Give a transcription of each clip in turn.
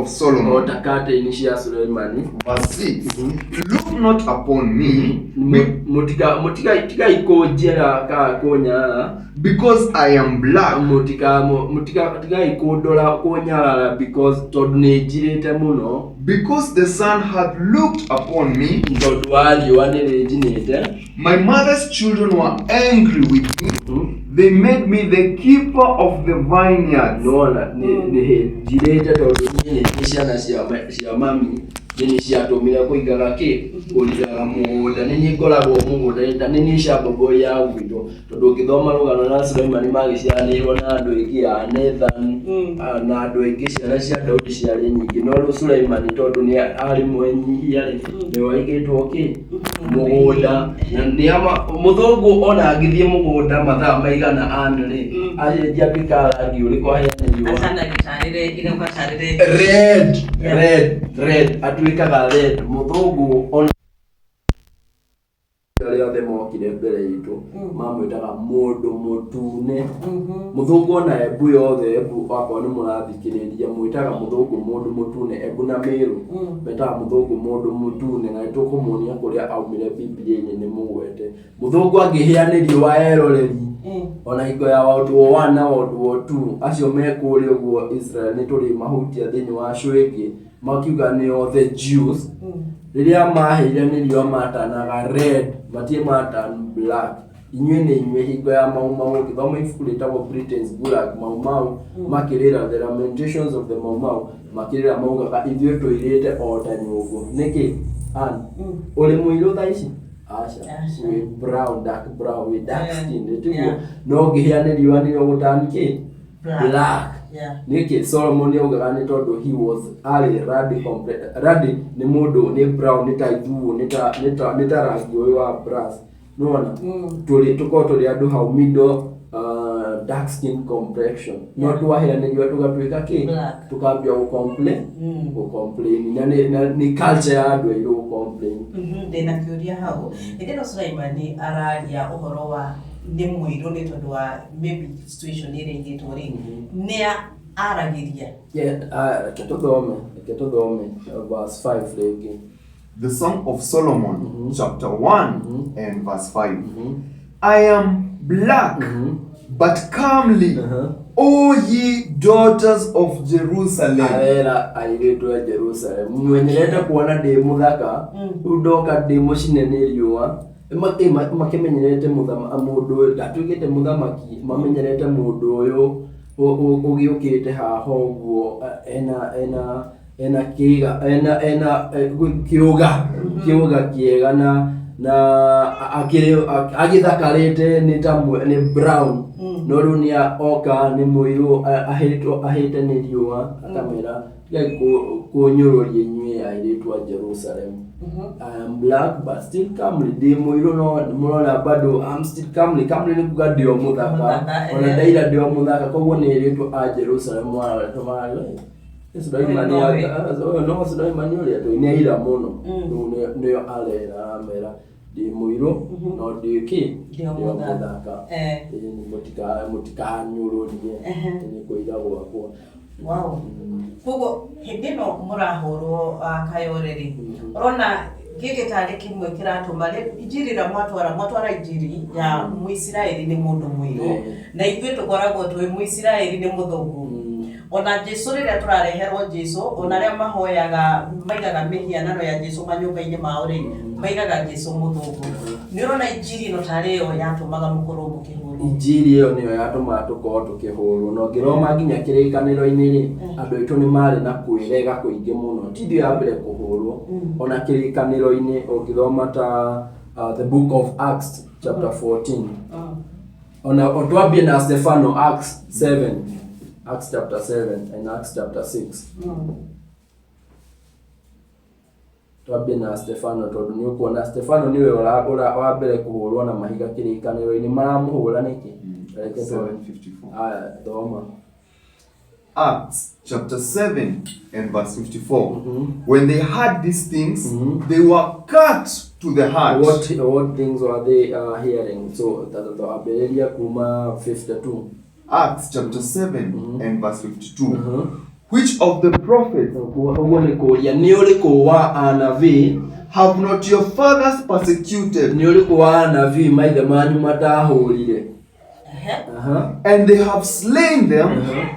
of Solomon. O ta curtain cia Suleimani. Verse 6. Look not upon me, Mũtika mũtika tigai kũnjĩra kana kũnyarara. Because I am black. Mũtika mũtika tigai kũndora kũnyarara because tondũ nĩ njirĩte mũno. Because the sun hath looked upon me. Tondũ wa riũa nĩ rĩnjinĩte. My mother's children were angry with me. They made me the keeper of the vineyards. Nona nĩ nĩ njirĩte tondũ niĩ nĩ ciana cia mami nĩ nĩ ciatũmire kũigaga kĩ kũrigaga mũgũnda, nĩ niĩ ngoragwo mũgũnda, nĩ niĩ shamba boy ya gwitũ, tondũ ũngĩthoma rũgano na Suleimani magĩciaranĩirwo na andũ aingĩ a Nathan na andũ aingĩ, ciana cia Daudi ciarĩ nyingĩ, no rĩu Suleimani tondũ nĩ arĩ mwenyihia rĩ, nĩwe waigĩtwo kĩ mũgũnda na nĩ ama mũthũngũ ona angĩthiĩ mũgũnda mathaa maigana ana rĩ, acenjia atuĩka rangi ũrĩkũ aheane riũa. Atana gĩtarĩre ĩgauga tarĩre. Red. Red, red, atuĩkaga red mũthũngũ. Ona arĩa othe mokire mbere itũ mamwĩtaga mũndũ mũtune mũthũngũ. Ona Embu yothe, Embu akorwo nĩ mũrathikĩrĩria, mwĩtaga mũthũngũ mũndũ mũtune. Embu na Mĩrũ metaga mũthũngũ mũndũ mũtune, na nĩtũkũmuonia kũrĩa aumire Bibilia-inĩ nĩ mũgwete. Mũthũngũ angĩhĩa nĩ riũa eroreri, ona hingo ya World War One na World War Two, acio me kũrĩa ũguo Israel nĩ tũrĩ mahutia thĩinĩ wa show ĩngĩ, makiuga nĩo the Jews, rĩrĩa mahĩire nĩ riũa matanaga red, matirĩ matan black. Inyuĩ nĩ inyuĩ hingo ya Mau Mau, ũngĩthoma ibuku rĩtagwo Britain's Gulag, Mau Mau makĩrĩra, The Lamentations of the Mau Mau, makĩrĩra maugaga ithuĩ tũirĩte o ta nyũngũ. Nĩkĩ? Ann, ũrĩ mũirũ thaa ici? Aca. Aca. Wĩ brown, dark brown, wĩ dark skin, nĩtiguo? Yeah. No ũngĩhĩa nĩ riũa nĩrĩo gũtan kĩ? Black. Black. Nĩkĩ? Solomon augaga nĩ tondũ he was arĩ ruddy ruddy nĩ mũndũ nĩ brown, nĩ ta ithuũ, nĩ ta rangi ũyũ wa brass, nĩwona? Tũrĩ tũkorwo tũrĩ andũ hau middle, dark skin complexion, no twahĩa nĩ riũa tũgatuĩka kĩ? Black. Tukambia gũcomplain, gũcomplain, na nĩ culture ya andũ airũ gũcomplain. Ndĩna kĩũria hau. Hĩndĩ ĩno Sulaimani araria ũhoro wa nĩ mũirũ nĩ tondũ wa maybe situation ĩrĩa aigĩtwo rĩ, nĩ aragĩria? Yeah, reke tũthome verse 5 rĩngĩ. The Song of Solomon, chapter 1 and verse 5. I am black, but comely, O ye daughters of Jerusalem. Arera airĩtu a Jerusalem, mwenyerete kuona ndĩ mũthaka, rĩu ndoka ndĩ mũcine nĩ riũa. Makĩmenyerete mũndũ ũyũ ndatuĩkĩte mũthamaki, mamenyerete mũndũ ũyũ ũgĩũkĩte haha ũguo, ena kĩga ena kĩũga kĩega na akĩrĩ agĩthakarĩte nĩ ta nĩ brown, no rĩu nĩ oka nĩ mũirũ, ahĩtwo ahĩte nĩ riũa, akamera tigai kũnyũrũria inyuĩ airĩtu a Jerusalem. I am black but still comely. Ndĩ mũirũ no mũrona bado I'm still comely. Comely nĩ kuga ndĩ o mũthaka. Mũthaka, ona eh. ndaira ndĩ o mũthaka. Koguo nĩ airĩtu a Jerusalem mararora Suleimani. Ũyũ nowe. Ũyũ no Suleimani ũrĩa tũĩ nĩ aira mũno. Rĩu nĩo arera, aramera ndĩ mũirũ no ndĩ kĩ? Ndĩ o Ndĩ o mũthaka. mũthaka. Ĩĩ, mũtikanyũrũrie nĩ kũira gwakwa. Wow. Koguo hĩndĩ ĩno mũrahũrwo kayore rĩ, ũrona gĩkĩ tarĩ kĩmwe kĩratũma injiri ĩrĩa mwatwara injiri ya Mũisiraeli nĩ mũndũ mũirũ, na ithuĩ tũkoragwo twĩ Mũisiraeli nĩ mũthũngũ. Ona Jesu rĩrĩa tũrareherwo Jesu, ona arĩa mahoyaga maigaga mĩhianano ya Jesu manyũmba-inĩ mao rĩ, maigaga Jesu mũthũngũ. Nĩ ũrona injiri ĩno tarĩ yo yatũmaga mũkorwo mũkĩhũrwo? Injiri ĩyo nĩyo yatũmaga tũkorwo tũkĩhũrwo, na ũngĩroma nginya Kĩrĩkanĩro-inĩ rĩ, andũ aitũ nĩ marĩ na kwĩrega kũingĩ mũno. Ti ithuĩ a mbere kũhũrwo. Ona Kĩrĩkanĩro-inĩ ũngĩthoma ta the Book of Acts chapter 14, ona o twambie na Stefano, Acts 7, Acts chapter 7 and Acts chapter 6. Twambie na Stefano tondũ nĩ ũkuona Stefano nĩwe wa mbere kũhũrwo na mahiga Kĩrĩkanĩro-inĩ. Maramũhũra nĩkĩ? Reke tuone. 754. Aya, thoma. Acts chapter 7 and verse 54. When they heard these things, they were cut to the heart. What things were they hearing? So ambĩrĩria kuma 52. Acts chapter 7 and verse 52. Which of the prophets Ũguo nĩ kũũria nĩ ũrĩkũ wa anabii have not your fathers persecuted? Nĩ ũrĩkũ wa anabii maithe manyu matahũrire? Aha. And they have slain them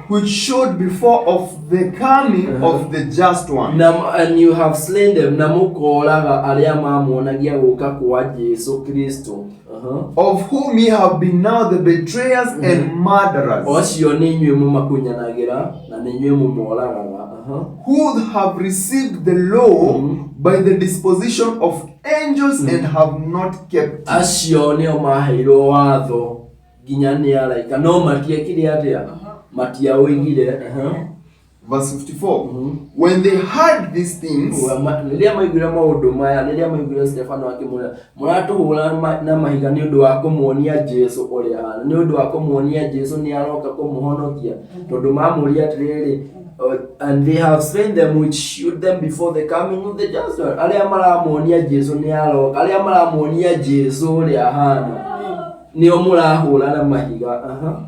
which showed before of the coming of the just one. Na, and you have slain them, na mũkoraga arĩa mamuonagia gũka kwa Jesu Kristo. Aha. Of whom ye have been now the betrayers and murderers, Ocio nĩ inyuĩ mũmakunyanagĩra na nĩ inyuĩ mũmoragaga. Aha. who have received the law by the disposition of angels and have not kept it. Acio nĩo maheirwo watho nginya nĩ araika no matiekire atĩa? Matiaũigire. Aha. Verse 54. When they heard these things, Rĩrĩa maiguire maũndũ maya, rĩrĩa maiguire Stefano akĩmwĩra, mũratũhũra na mahiga nĩ ũndũ wa kũmuonia Jesu ũrĩa ahana, nĩ ũndũ wa kũmuonia Jesu nĩ aroka kũmũhonokia, tondũ mamũria atĩrĩrĩ, and they have slain them which shoot them before the coming of the just one. Arĩa maramuonia Jesu nĩ aroka, arĩa maramuonia Jesu ũrĩa ahana, nĩo mũrahũra na mahiga. Aha.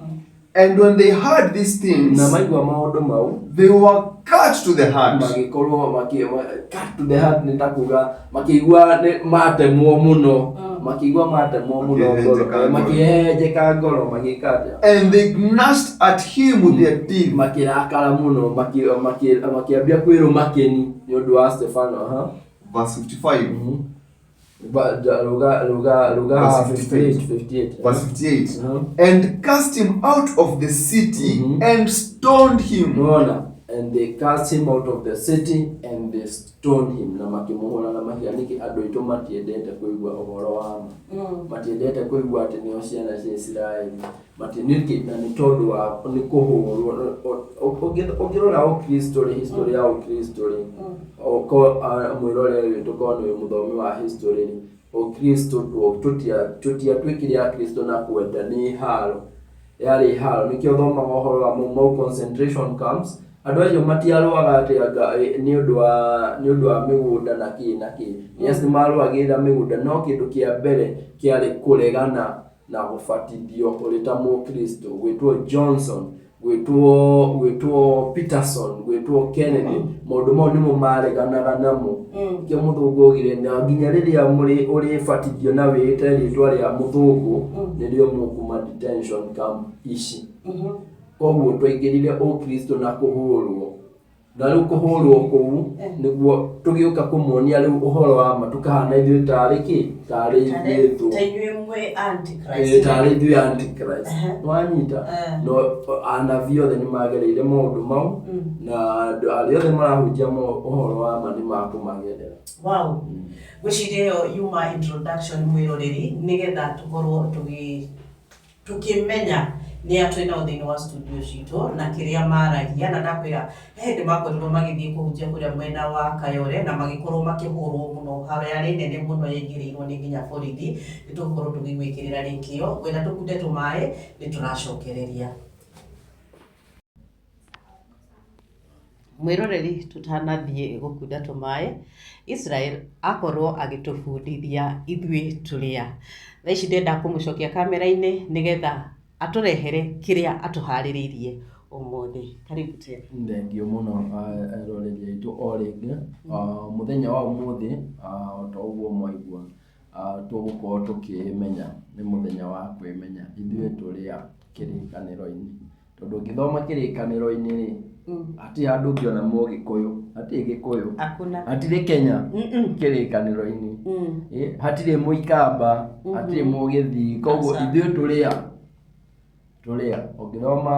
and when they heard these things, Na maigua maũndũ mau, they were cut to the heart magĩkorwo makĩ cut to the heart nĩ ta kuga makĩigua nĩ matemwo mũno, makĩigua matemwo mũno ngoro, Makĩhehenjeka ngoro. makĩhehenjeka ngoro, magĩka atĩa? and they gnashed at him with their teeth. Makĩrakara mũno, makĩambia kwĩrũma kĩni nĩ ũndũ wa Stefano. Aha. Verse 55. Ruga ruga ruga Verse 58 58. Verse 58. Uh-huh. And cast him out of the city and stoned him. Unaona, and they cast him out of the city and they stoned him, na makĩmũhũra na mahiga. Nĩkĩ andũ aitũ matiendete kũigua ũhoro wa ma? Matiendete kũigua atĩ nĩo ciana cia Isiraeli. Nĩkĩ? Na nĩ tondũ wa nĩ kũhũrwo. Ũngĩrora ũkristo rĩ, history ya ũkristo rĩ, mwĩrorere witũ korwo nĩ mũthomi wa history rĩ, ũkristo tũtiatuĩkire akristo na kwenda, nĩ haro yarĩ haro. Nĩkĩo thomaga ũhoro wa Mau Mau concentration camps. Andũ acio matiarũaga atĩ anga nĩ ũndũ wa mĩgũnda na kĩ na kĩ. Yes, nĩ marũagĩrĩra mĩgũnda, no kĩndũ kĩa mbere kĩarĩ kũregana na gũbatithio ũrĩ ta mũkristo, gwĩtwo Johnson, gwĩtwo Peterson, gwĩtwo Kennedy. Maũndũ mau nĩmo mareganaga namo. Nĩkĩo mũthũngũ augire na nginya rĩrĩa mũrĩ ũrĩbatithio na wĩĩte rĩtwa rĩa mũthũngũ, nĩrĩo mũkuma detention camp ici. Koguo twaingĩrire ũkristo na kũhũrwo, na rĩu kũhũrwo kũu nĩguo tũgĩũka kũmuonia rĩu ũhoro wa ma, tũkahana ithuĩ tarĩ kĩ, tarĩ ithuĩ thũ. Ta inyuĩ mwĩ antichrist. Tarĩ ithuĩ antichrist. Wanyita? Eh. No anabii othe nĩ magereire maũndũ mau, na andũ arĩa othe marahunjia ũhoro wa ma nĩ makũmagerera. Wow, ngwĩciria ĩyo yuma introduction, mwĩroreri, nĩgetha tũkorwo tũkĩmenya nĩ a twĩ nao thĩinĩ wa studio citũ na kĩrĩa maragia. Na ndakwĩra he hĩndĩ makorirwo magĩthiĩ kũhunjia kũrĩa mwena wa Kayore na magĩkorwo makĩhũrwo mũno, haro yarĩ nene mũno yaingĩrĩirwo nĩ nginya borithi. Nĩ tũgũkorwo tũgĩgwĩkĩrĩra link ĩyo. Ngwenda tũkunde tũmaĩ, nĩ tũracokereria. Mwĩroreri, tũtanathiĩ gũkunda tũmaĩ, Israel akorwo agĩtũbundithia ithuĩ tũrĩa. Thaa ici ndĩrenda kũmũcokia kamera-inĩ nĩgetha atũrehere kĩrĩa atũharĩrĩirie ũmũthĩ. Karibu tena. Thengio mũno, eroreri aitũ, o rĩngĩ. Mũthenya wa ũmũthĩ, o ta ũguo mwaigua, tũgũkorwo tũkĩmenya, nĩ mũthenya wa kwĩmenya ithuĩ tũrĩa kĩrĩkanĩro-inĩ, tondũ ũngĩthoma kĩrĩkanĩro-inĩ rĩ, hatirĩ handũ ũngĩona mũgĩkũyũ, hatirĩ gĩkũyũ. Hakuna. Hatirĩ Kenya kĩrĩkanĩro-inĩ. Hatirĩ mũikamba, hatirĩ mũgĩthii. Koguo Aca. ithuĩ tũrĩa ũngĩthoma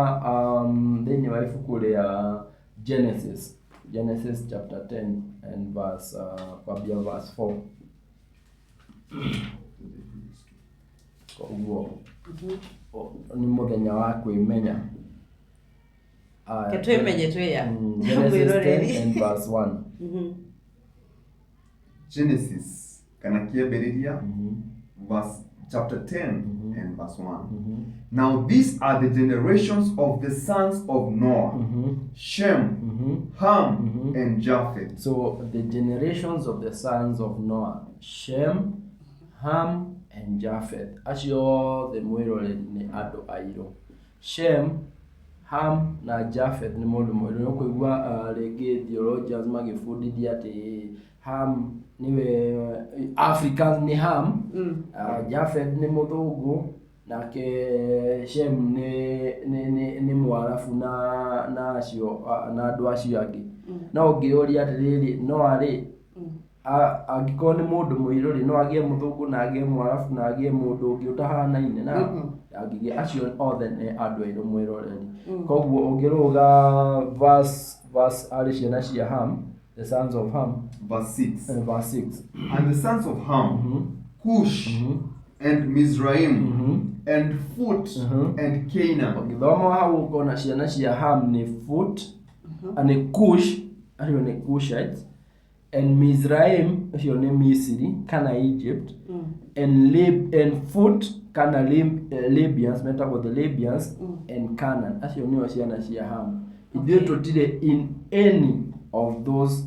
thĩinĩ wa ibuku rĩa Genesis, Genesis chapter 10 and verse kwambia verse 4. Koguo nĩ mũthenya wa kwĩmenya. Aya, Ke twĩmenye twĩya. Genesis Mwĩroreri. 10 and verse 1. Genesis kana kĩambĩrĩria, verse chapter 10 and verse 1. Now these are the generations of the sons of Noah: Shem, Ham, and Japheth. So the generations of the sons of Noah, Shem, Ham, and Japheth. Acio othe mwĩroreri nĩ andũ airũ. Shem, Ham na Japheth nĩ mũndũ mũirũ. Nĩ ũkũigua rĩngĩ theologians magĩbundithia atĩ Ham nĩwe Africans nĩ Ham, Japheth nĩ mũthũngũ, nake Shem nĩ Mwarabu na acio na andũ acio angĩ. No ũngĩũria atĩrĩrĩ, Noah rĩ, angĩkorwo nĩ mũndũ mũirũ rĩ, no agĩe mũthũngũ na agĩe Mwarabu na agĩe mũndũ ũngĩ ũtahanaine na angĩgĩa acio othe nĩ andũ airũ mwĩroreri. Koguo ũngĩrũga verse arĩ ciana cia Ham, the sons of Ham, Verse 6. Verse 6. And the sons of Ham, Cush, and Mizraim, and Phut, and Canaan. Ũngĩthoma hau ũkona ciana cia Ham nĩ Phut, nĩ Cush, acio nĩ Cushites, and Mizraim, acio nĩ Misiri kana Egypt, and Lib and Phut kana Libyans, metagwo the Libyans, and Canaan. Acio nĩo ciana cia Ham. Ithuĩ tũtirĩ in any of those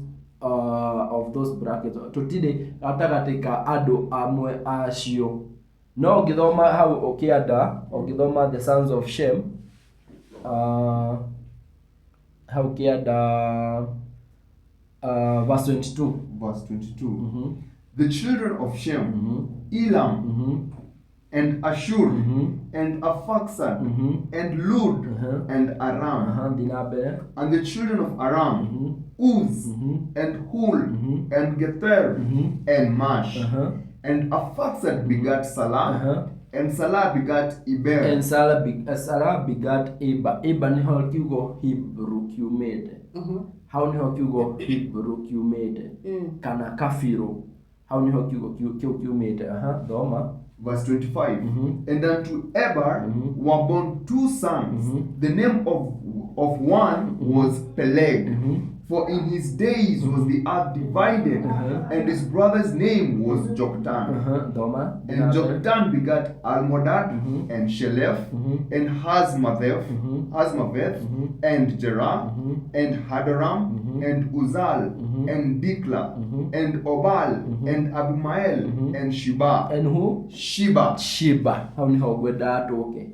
brackets, tũtirĩ gatagatĩ ka andũ amwe acio. No ũngĩthoma hau ũkĩanda, ũngĩthoma the sons of Shem, hau kĩanda, verse 22. Verse 22. The children of Shem, Elam, and Ashur, and Arphaxad, and Lud, and Aram. Thiĩ na mbere. And the children of Aram, Uz, and Hul, and Gether, and Mash. And Arphaxad begat Salah, and Salah begat Eber. And Salah begat Eber. Eber nĩho kiugo Hebrew kiumĩte. Hau nĩho kiugo Hebrew kiumĩte, kana kabirũ, hau nĩho kiugo kĩu kiumĩte. Aha, thoma. Verse 25. And unto Eber were born two sons. The name of one was Peleg, for in his days was the earth divided, and his brother's name was Joktan. Aha, thoma. And Joktan begat Almodad, and Sheleph, and Hazmaveth, and Jerah, and Hadoram, and Uzal, and Dikla, and Obal, and Abimael, and Sheba. And who? Sheba. Sheba. Hau nĩho ngwendaga tũke.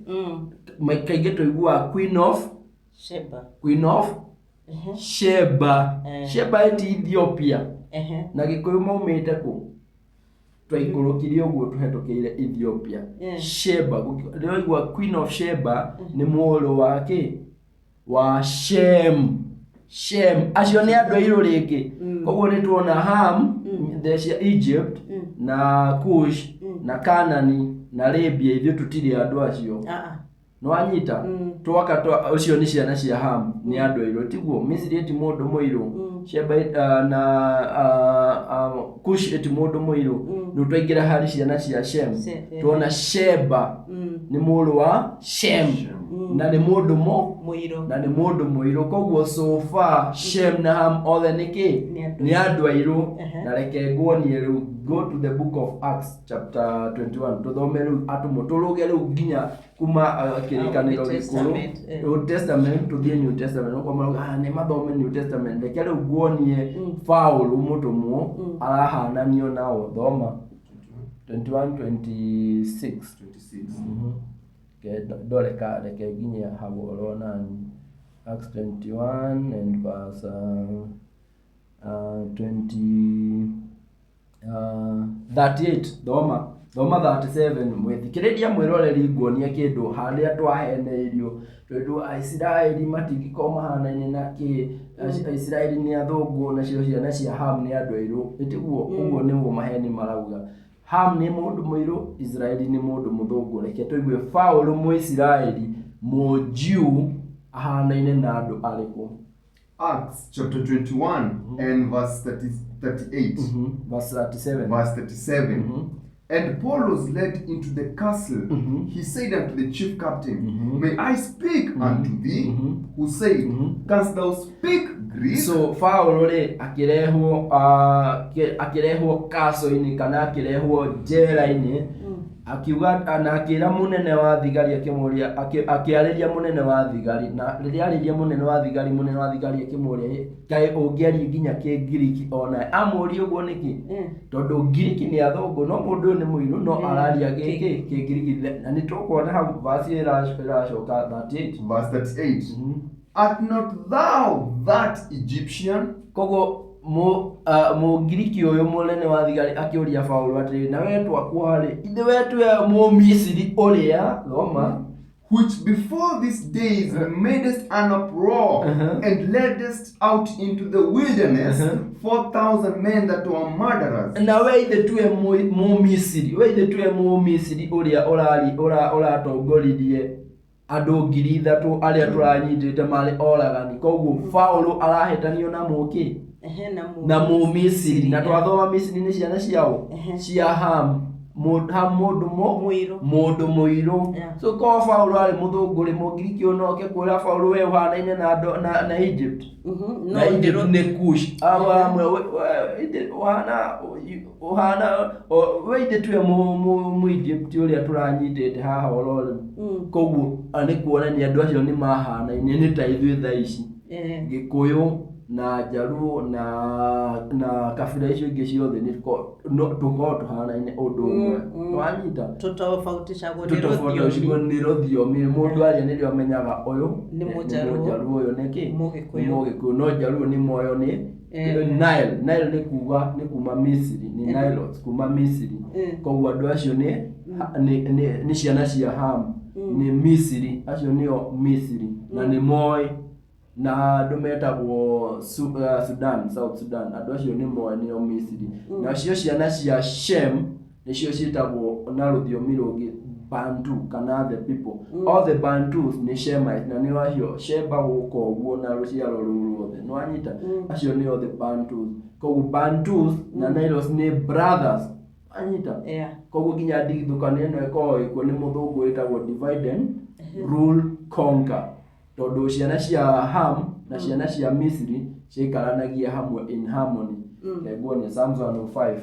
Kaingĩ tũiguaga Queen of Sheba. Queen of Sheba. Sheba ĩti Ethiopia. Na Gĩkũyũ maumĩte kũ? Twaikũrũkire ũguo tũhetũkĩire Ethiopia. Sheba, rĩraigua Queen of Sheba nĩ mũrũ wa kĩ? Wa Shem. Shem acio nĩ andũ airũ rĩngĩ. Koguo nĩ tuona Ham, the cia Egypt, na Kush, na Kanani, na Libya, ithuĩ tũtirĩ andũ acio. Ah, ah. Nĩwanyita? Twaka twa ũcio nĩ ciana cia Ham, nĩ andũ airũ, tiguo? Misiri ĩti mũndũ mũirũ, Sheba na Kush ĩti mũndũ mũirũ. Rĩu twaingĩra harĩ ciana cia Shem, tuona Sheba nĩ mũrũ wa Shem na nĩ mũndũ mo Mũirũ. Na nĩ mũndũ mũirũ. Koguo so far Shem na Ham othe nĩ kĩ? Nĩ andũ. Nĩ andũ airũ. Ehe. Na reke nguonie rĩu, go to the book of Acts chapter 21, tũthome rĩu atũmwo, tũrũge rĩu nginya kuma Kĩrĩkanĩro Old Gĩkũrũ, Testament, eh. Old Testament, tũthiĩ New Testament. Ũkorwo marauga, "Ah, nĩ mathome New Testament." Reke rĩu nguonie Paul mũtũmwo arahananio nao. Thoma 21 26. 26. Ndoreka, reke nginye hau oro nani. Acts 21 and verse 20, 38. Thoma, thoma 37. Mwĩthikĩrĩria, mwĩroreri, nguonie kĩndũ harĩa twaheneirio tondũ Aisiraeli matingĩkorwo mahanaine na kĩ. Aisiraeli nĩ athũngũ nacio ciana cia Ham nĩ andũ airũ, ĩtiguo? Ũguo nĩguo maheni marauga. Ham nĩ mũndũ mũirũ, Israeli nĩ mũndũ mũthũngũ. Reke tũigue Paũlũ Mũisiraeli Mũjiu ahanaine na andũ arĩkũ. Acts chapter 21 and verse 30, 38. Verse 37. Verse 37. And Paul was led into the castle. He said unto the chief captain, "May I speak unto thee?" Who said, "Canst thou speak Greek?" So Paũlũ rĩ akĩrehwo, akĩrehwo kaco-inĩ kana akĩrehwo njera-inĩ. Akiuga na akĩra mũnene wa thigari akĩmũria akĩarĩria mũnene wa thigari na rĩrĩa arĩria mũnene wa thigari mũnene wa thigari akĩmũria "Ĩ, kaĩ ũngĩaria nginya kĩngiriki ona amũria ũguo nĩkĩ tondũ ngiriki nĩ athũngũ no mũndũ ũyũ nĩ mũirũ no araria gĩkĩ kĩngiriki na nĩ tũkuona hau verse ĩracoka 38. Verse 38. Art not thou that Egyptian? Koguo mũngiriki ũyũ mũnene wa thigari akĩũria Paũlũ atĩrĩ, na we twakuoha rĩ, ithe we tuwe Mũmisiri ũrĩa thoma Which before these days madest an uproar and leddest out into the wilderness 4,000 men that were murderers. Na we ithe tuwe Mũmisiri, we ithe tuwe Mũmisiri ũrĩa ũrari ũratongoririe andũ 3,000 arĩa tũranyitĩte marĩ oragani. Koguo Paũlũ arahĩtanio na mũkĩ na Mũmisiri, na twathoma Misiri nĩ ciana ciao cia Ham. Ham mũndũ Mũirũ. Mũndũ mũirũ. Yeah. So korwo Paũlũ arĩ mũthũngũ rĩ, mũngiriki ũyũ no oke kwĩra Paũlũ we ũhanaine na andũ na Egypt. Na Egypt nĩ Kush. Amwe ũhana we ithe tuwe mũ Egypt ũrĩa tũranyitĩte haha oro rĩu. Koguo nĩ kuonania andũ acio nĩ mahanaine, nĩ ta ithuĩ thaa ici Gĩkũyũ na Njaruo na kabira icio ingĩ ciothe nĩ tũkoragwo tũhanaine ũndũ ũmwe. Wanyita? Tũtofauticagwo nĩ Tũtofautĩcagwo rũthiomi. Nĩ rũthiomi. Mũndũ aria nĩrĩo amenyaga ũyũ Nĩ Mũjaruo. Mũjaruo, ũyũ nĩ kĩ? Mũgĩkũyũ. Nĩ Mũgĩkũyũ. No Njaruo nĩ moyo nĩ Nile. Nile nĩ kuga nĩ kuma Misiri, nĩ Nilotes kuma Misiri. Koguo andũ acio nĩ ciana cia Ham, nĩ Misiri, acio nĩo Misiri na nĩ moĩ na andũ metagwo Sudan, South Sudan, andũ acio nĩ moĩ nĩo Misiri. Nacio ciana cia Shem nĩcio ciĩtagwo na rũthiomi rũngĩ Bantu kana the people. All the Bantus nĩ Shemites na nĩo acio Sheba gũka ũguo na rũciaro rũu ruothe. Nĩwanyita? Acio nĩo the Bantus. Koguo Bantus na Nilotes nĩ brothers. Wanyita? Yeah. Koguo nginya ndigithũkano ĩno ĩkoragwo ĩkuo nĩ mũthũngũ wĩtagwo divide and rule conquer. Tondũ ciana cia Ham na ciana cia Misiri ciaikaranagia hamwe in harmony. Reke nguonie Psalms 105.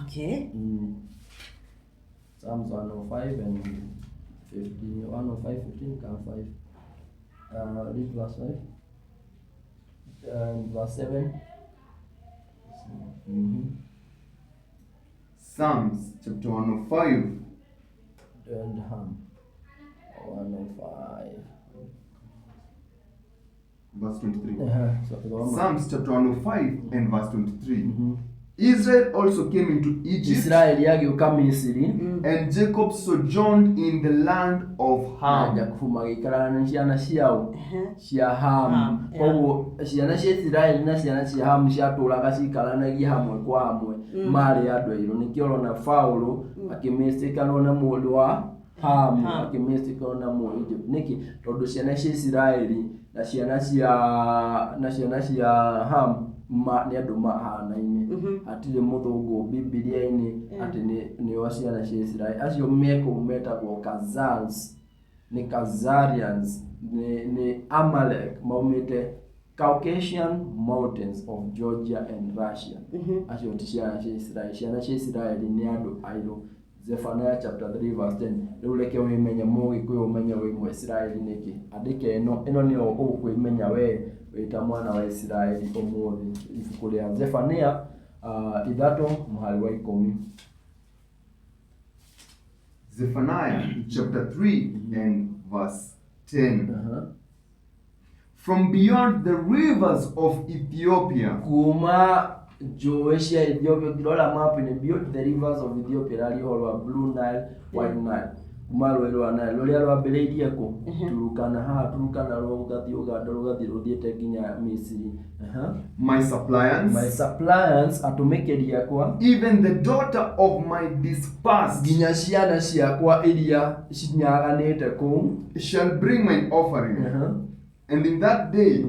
Okay. Psalms 105 and 15, 105, 15, kana 5. Read verse 5 and verse 7. Psalms chapter 105. And Ham. 105. Verse 23. So, thoma. Psalms chapter 105 and verse 23. Israel also came into Egypt, Israeli agĩũka Misiri and Jacob sojourned in the land of na Ham. Jakubu magĩikarana na ciana ciao cia Ham. Ham, yeah. Koguo ciana cia Isiraeli na ciana cia Ham ciatũraga cikaranagia hamwe kwa hamwe marĩ andũ airũ. Nĩkĩo ũrona Paũlũ akĩmĩstĩkanwo na mũndũ wa Ham, Ham. akĩmĩstĩkanwo na mũ Egypt. Nĩkĩ? Tondũ ciana cia Isiraeli na ciana cia Ham nĩ andũ mahanaine. Hatirĩ mũthũngũ Bibilia-inĩ atĩ nĩo ciana cia Isiraeli. Acio me kũu metagwo Khazars, nĩ Khazarians, nĩ Amalek maumĩte Caucasian Mountains of Georgia and Russia. Acio ti ciana cia Isiraeli. Ciana cia Isiraeli nĩ andũ airũ. Zephaniah chapter 3 verse 10. Rĩu reke wĩmenye mũgĩkũyũ ũmenye wĩ Mũisiraeli nĩkĩ. Andĩka ĩno, ĩno nĩyo ũkwĩmenya we wĩ ta mwana wa Isiraeli ũmũthĩ. Ibuku rĩa Zephaniah 3 mũhari wa 10. Zephaniah chapter 3 and verse 10. From beyond the rivers of Ethiopia Kuma njũĩ cia Ethiopia, ũngĩrora map-inĩ, beyond the rivers of Ethiopia ĩraria ũhoro wa Blue Nile, White Nile. Kuma rũĩ rwa Nile rũrĩa rwambĩrĩirie kũ Turukana haha, Turukana rũgathiĩ Uganda, rũgathiĩ rũthiĩte nginya Misiri. My suppliants, My suppliants, atũmĩkĩri akwa, even the daughter of my dispersed, nginya ciana ciakwa iria cinyaganĩte kũu, shall bring mine offering. And in that day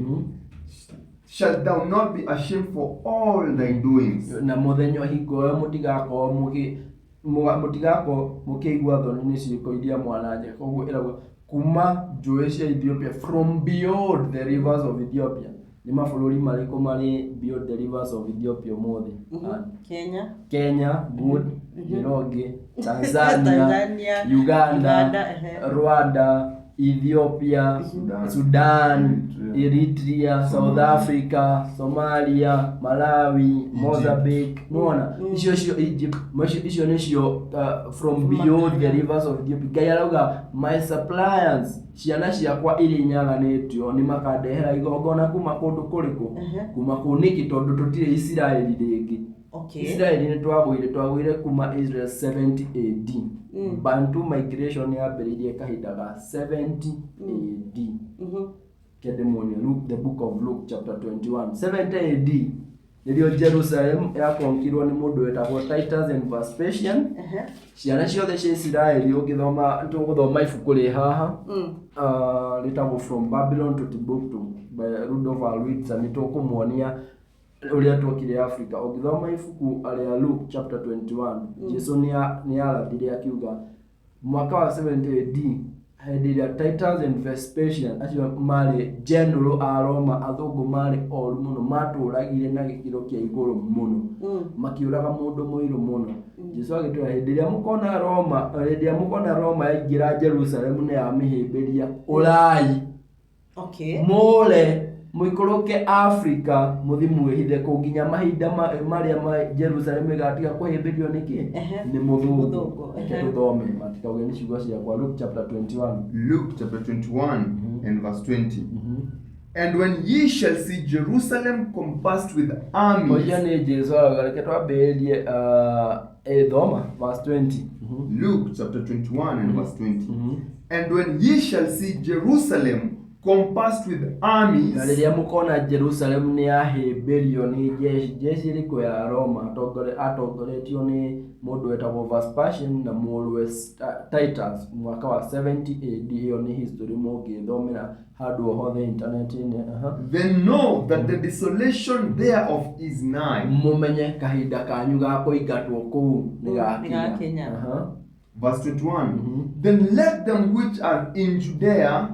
shalt thou not be ashamed for all thy doings. Na mũthenya hingo ĩyo mũtigakorwo mũgĩ mũtigakorwo mũkĩigua thoni nĩ ciĩko iria mwananjĩka. Koguo ĩrauga kuma njũĩ cia Ethiopia, from beyond the rivers of Ethiopia. Nĩ mabũrũri marĩkũ marĩ beyond the rivers of Ethiopia ũmũthĩ? Ah, Kenya. Kenya, good, Njĩra Tanzania, Tanzania, Uganda, Uganda, ehe. Rwanda, Ethiopia, Sudan. Sudan, Eritrea. Eritrea, South Africa, Somalia, Malawi, Mozambique. Nĩwona icio cio Egypt, macio icio nĩcio from beyond the rivers of Ethiopia. Ngai arauga my suppliers, ciana ciakwa iria inyaganĩtio nĩ makandehera igongona kuma kũndũ kũrĩkũ? Kuma kũu. Nĩkĩ? Tondũ tũtirĩ Isiraeli rĩngĩ. Okay. Isiraeli nĩ twagũire kuma Israel 70 AD. Bantu migration yambĩrĩirie kahinda ga 70 AD. Kende muonie Luke, the book of Luke chapter 21. 70 AD nĩrĩo Jerusalem yakonkirwo nĩ mũndũ wetagwo Titus and Vespasian. Ciana ciothe cia Isiraeli, ũngĩthoma, tũgũthoma ibuku rĩ haha rĩtagwo From Babylon to Timbuktu by Rudolf Alwitzer, nĩ tũkũmuonia ũrĩa twokire Africa. Ũngĩthoma ibuku rĩa Luke chapter 21, Jesu nĩ arathire akiuga mwaka wa 70 AD, hĩndĩ ĩrĩa Titus and Vespasian, acio marĩ general a Roma, athũngũ marĩ oru mũno, matũragire na gĩkĩro kĩa igũrũ mũno, makĩũraga mũndũ mũirũ mũno. Jesu agĩtwĩra hĩndĩ ĩrĩa mũkona Roma, hĩndĩ ĩrĩa mũkona Roma yaingĩra Jerusalem nĩ yamĩhĩmbĩria, ũrai, mũre mũikũrũke Africa, mũthi mwĩhithe kũu nginya mahinda marĩa ma Jerusalem ĩgatiga kũhĩmbĩrio nĩkĩ? Nĩ mũthũngũ. Mũthũngũ, Reke tũthome, matikauge nĩ ciugo ciakwa. Luke chapter 21. Luke chapter 21 and verse 20. And when ye shall see Jerusalem compassed with armies, Ũcio nĩ Jesu arauga. Reke twambĩrĩrie, thoma verse 20. Luke chapter 21 and verse 20. And when ye shall see Jerusalem compassed with armies, Na rĩrĩa mũkona Jerusalem nĩ yahĩmbĩrio nĩ jeshi, jeshi ĩrĩkũ? Ya Roma, atongoretio nĩ mũndũ wetagwo Vespasian na mũrũwe Titus, mwaka wa 70 AD. Ĩyo nĩ history mũngĩthomera handũ o hothe internet-inĩ. Aha. Then know that the desolation thereof is nigh. Mũmenye kahinda kanyu ga kũingatwo kũu nĩ gakinya. Nĩ gakinya. Aha. Verse 21. Then let them which are in Judea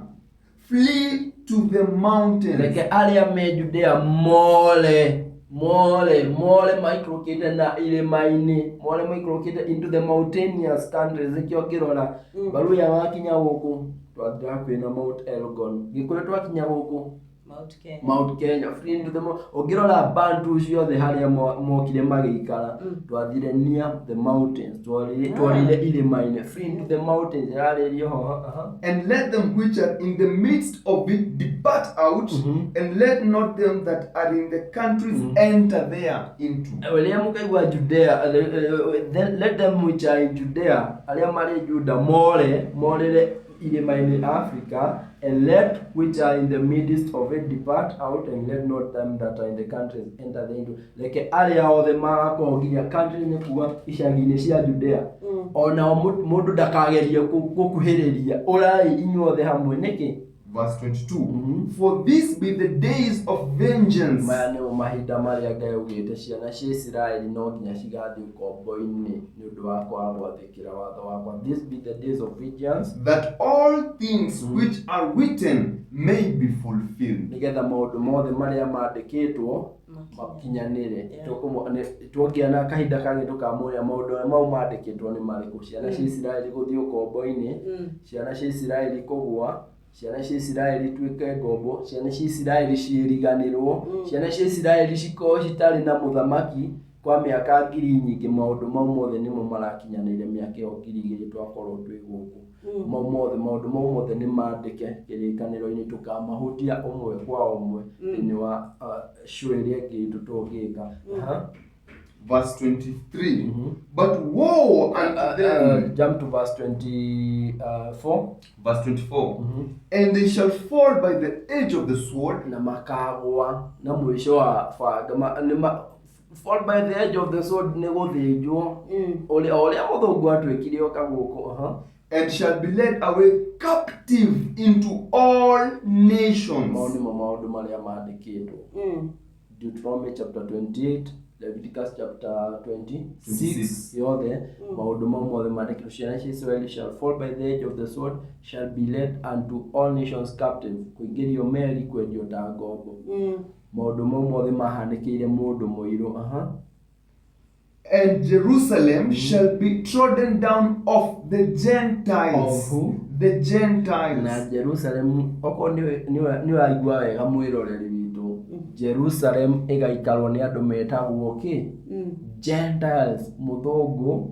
flee to the mountains. Reke arĩa me Judea more more more maikũrũkĩte na irĩma-inĩ, more maikũrũkĩte into the mountainous countries. Nĩkĩo ngĩrora Baruya wakinya gũkũ twathira hakuhĩ na Mount Elgon, Gĩkũyũ twakinya gũkũ Mount Kenya. Mount Kenya, flee into the ũngĩrora Bantu ciothe harĩa mokire magĩikara, twathire near the mountains, twarire irĩma-inĩ. Flee into the mountains ĩrarĩrio ho. Aha. And let them which are in the midst of it depart out, and let not them that are in the countries enter there into. Rĩrĩa mũkaigua Judea, then let them which are in Judea, arĩa marĩ Juda more morĩre irĩma-inĩ Africa, and let which are in the midst of it depart out, and let not them that are in the countries enter there into. Reke arĩa othe magakorwo nginya country nĩ kuga icagi-inĩ cia Judea, onao mũndũ ndakagerie gũkuhĩrĩria, ũrai inyuothe hamwe. Nĩkĩ? Verse 22. For this be the days of vengeance, Maya nĩmo mahinda marĩa Ngai augĩte ciana cia Isiraeli no nginya cigathiĩ ũkombo-inĩ nĩ ũndũ wa kwaga gwathĩkĩra watho wakwa. This be the days of vengeance, that all things which are written may be fulfilled. Nĩgetha maũndũ mothe marĩa mandĩkĩtwo makinyanĩre. Tuongĩa na kahinda kangĩ tũkamũria maũndũ mau mandĩkĩtwo nĩ marĩkũ. Ciana cia Isiraeli gũthiĩ ũkombo-inĩ, ciana cia Isiraeli kũgũa, ciana cia Isiraeli ituĩke ngombo, ciana cia Isiraeli ciĩriganĩrwo, ciana cia Isiraeli cikorwo citarĩ na mũthamaki kwa mĩaka ngiri nyingĩ. Maũndũ mau mothe nĩmo marakinyanĩire mĩaka ĩyo 2000 twakorwo twĩ gũkũ. Mau mothe, maũndũ mau mothe nĩ mandĩke kĩrĩkanĩro-inĩ, tũkamahutia ũmwe kwa ũmwe thĩinĩ wa show ĩrĩa ĩngĩ itũ tũngĩka. Aha. Verse 23. But woe unto them. Jump to verse 24. Verse 24. And they shall fall by the edge of the sword, Na makagwa na mũico wa banga, fall by the edge of the sword nĩ gũthĩnjwo, ũrĩa o ũrĩa mũthũngũ atwĩkire oka gũkũ. Aha. And shall be led away captive into all nations. Mau nĩmo maũndũ marĩa mandĩkĩtwo. Deuteronomy chapter 28, Leviticus chapter 26, 26. yothe maũndũ mau mothe mandĩkĩtwo, ciana cia Israeli shall fall by the edge of the sword, shall be led unto all nations captive, kũingĩrio meri, kwendio ta ngombo. Maũndũ mau mothe mahanĩkĩire mũndũ mũirũ. Aha. And Jerusalem shall be trodden down of the Gentiles. Of who? The Gentiles. Na Jerusalem, okorwo nĩ waigua wega mwĩroreri witũ, Jerusalem ĩgaikarwo nĩ andũ metagwo kĩ? Gentiles, mũthũngũ.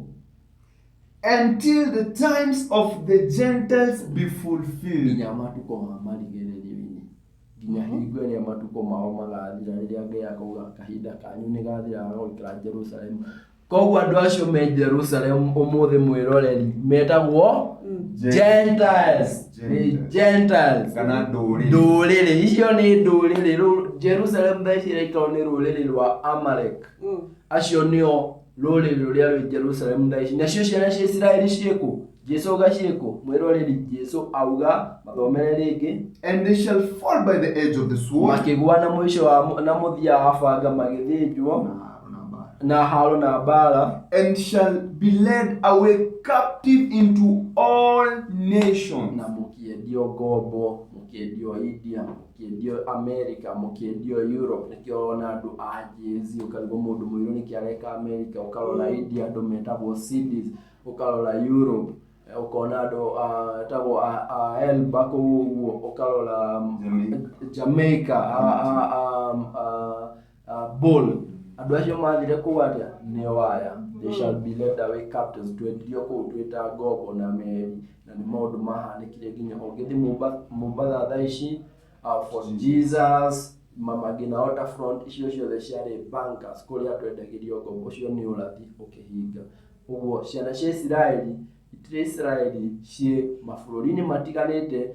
Until the times of the Gentiles be fulfilled. Nginya matukũ ma marigĩrĩrio-inĩ, nginya hingo ĩrĩa matukũ mao magathira, rĩrĩa Ngai akauga kahinda kanyu nĩ gathira ga gũikara Jerusalem. Koguo andũ acio me Jerusalem ũmũthĩ, mwĩroreri, metagwo Gentiles. Nĩ Gentiles. Kana ndũrĩrĩ. Ndũrĩrĩ icio nĩ ndũrĩrĩ. Rĩu Jerusalem thaa ici ĩraikarwo nĩ rũrĩrĩ rwa Amalek. Acio nĩo rũrĩrĩ rũrĩa rwĩ Jerusalem thaa ici. Nacio ciana cia Isiraeli ciĩkũ? Jesu auga ciĩkũ? Mwĩroreri, Jesu auga, mathomere rĩngĩ. And they shall fall by the edge of the sword. Makĩgũa na mũico wa na mũthia wa banga, magĩthĩnjwo na haro na mbara. And shall be led away captive into all nations. Na mũkĩendio ngombo, mũkĩendio India, mũkĩendio America, mũkĩendio Europe. Nĩkĩo ũrona andũ a jezi, ũkarigwo mũndũ mũirũ nĩkĩ areka America. Ũkarora India, andũ metagwo Siddhis. Ũkarora Europe, ũkona andũ etagwo a Elba kũu ũguo. Ũkarora Jamaica. Jamaica, Bull. Andũ acio mathire kũu atĩa? Nĩo aya, they shall be led away captives. Twendirio kũu twĩta ngombo na meri, na nĩ maũndũ mahanĩkire nginya ũngĩthiĩ Mombatha thaa ici, Fort Jesus, Mama Ngina Waterfront, icio ciothe ciarĩ bunkers kũrĩa twendagĩrio ngombo. Ũcio nĩ ũrathi ũkĩhinga. Ũguo ciana cia Isiraeli itirĩ Isiraeli, ciĩ mabũrũri-inĩ matiganĩte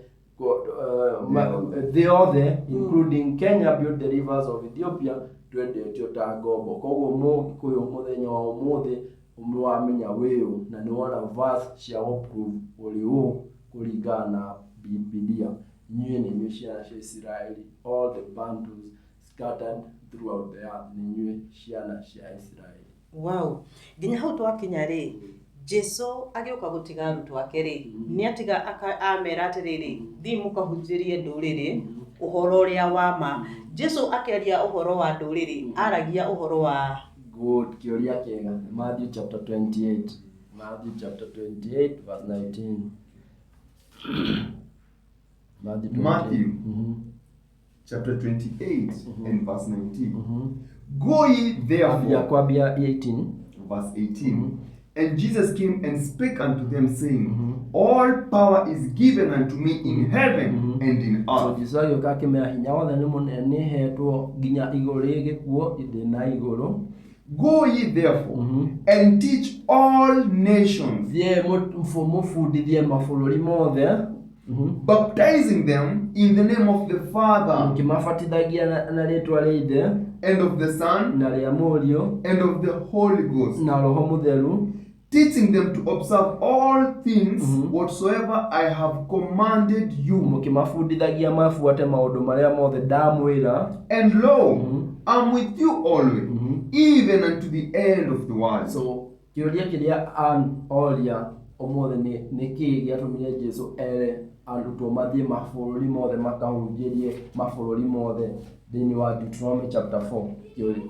thĩ yothe, including Kenya, beyond the rivers of Ethiopia, twendetio ta ngombo. Koguo mũgĩkũyũ, mũthenya wa ũmũthĩ nĩ wamenya wĩũ, na nĩ wona verse cia gũprove ũrĩ ũ kũringana na Bibilia. Inyuĩ nĩ inyuĩ ciana cia Isiraeli. All the Bantus scattered throughout the earth, nĩ inyuĩ ciana cia Isiraeli. Wow, nginya hau twakinya rĩ, Jesu agĩũka gũtiga arutwo ake rĩ, nĩ atiga amera atĩrĩrĩ, thiĩ mũkahunjĩrie ndũrĩrĩ ũhoro ũrĩa wa ma. Jesu akĩaria ũhoro wa ndũrĩrĩ, aragia ũhoro wa? Good, kĩũria kĩega. Matthew chapter 28. Matthew chapter 28 verse 19. Matthew 28. Matthew. Chapter 28 and verse 19. Go ye therefore. Ya kwambia 18. Verse 18. And Jesus came and spake unto them, saying, All power is given unto me in heaven and in So earth. Jesu agĩũka akĩmera, hinya wothe nĩ mũnene nĩ hetwo nginya igũrũ rĩ gĩkuo thĩ na igũrũ. Go ye therefore and teach all nations, Thiĩ mũbundithie mabũrũri mothe, baptizing them in the name of the Father mũkĩmabatithagia na rĩtwa rĩa Ithe and of the Son na rĩa Mũriũ and of the Holy Ghost, na Roho Mũtheru, teaching them to observe all things whatsoever I have commanded you. Mũkĩmabundithagia mabuate maũndũ marĩa mothe ndamwĩra. And lo, I'm with you always, even unto the end of the world. So kĩũria kĩrĩa Ann oria ũmũthĩ nĩ kĩĩ gĩatũmire Jesu ere arutwo mathiĩ mabũrũri mothe, makahunjĩrie mabũrũri mothe thĩinĩ wa Deuteronomy chapter 4?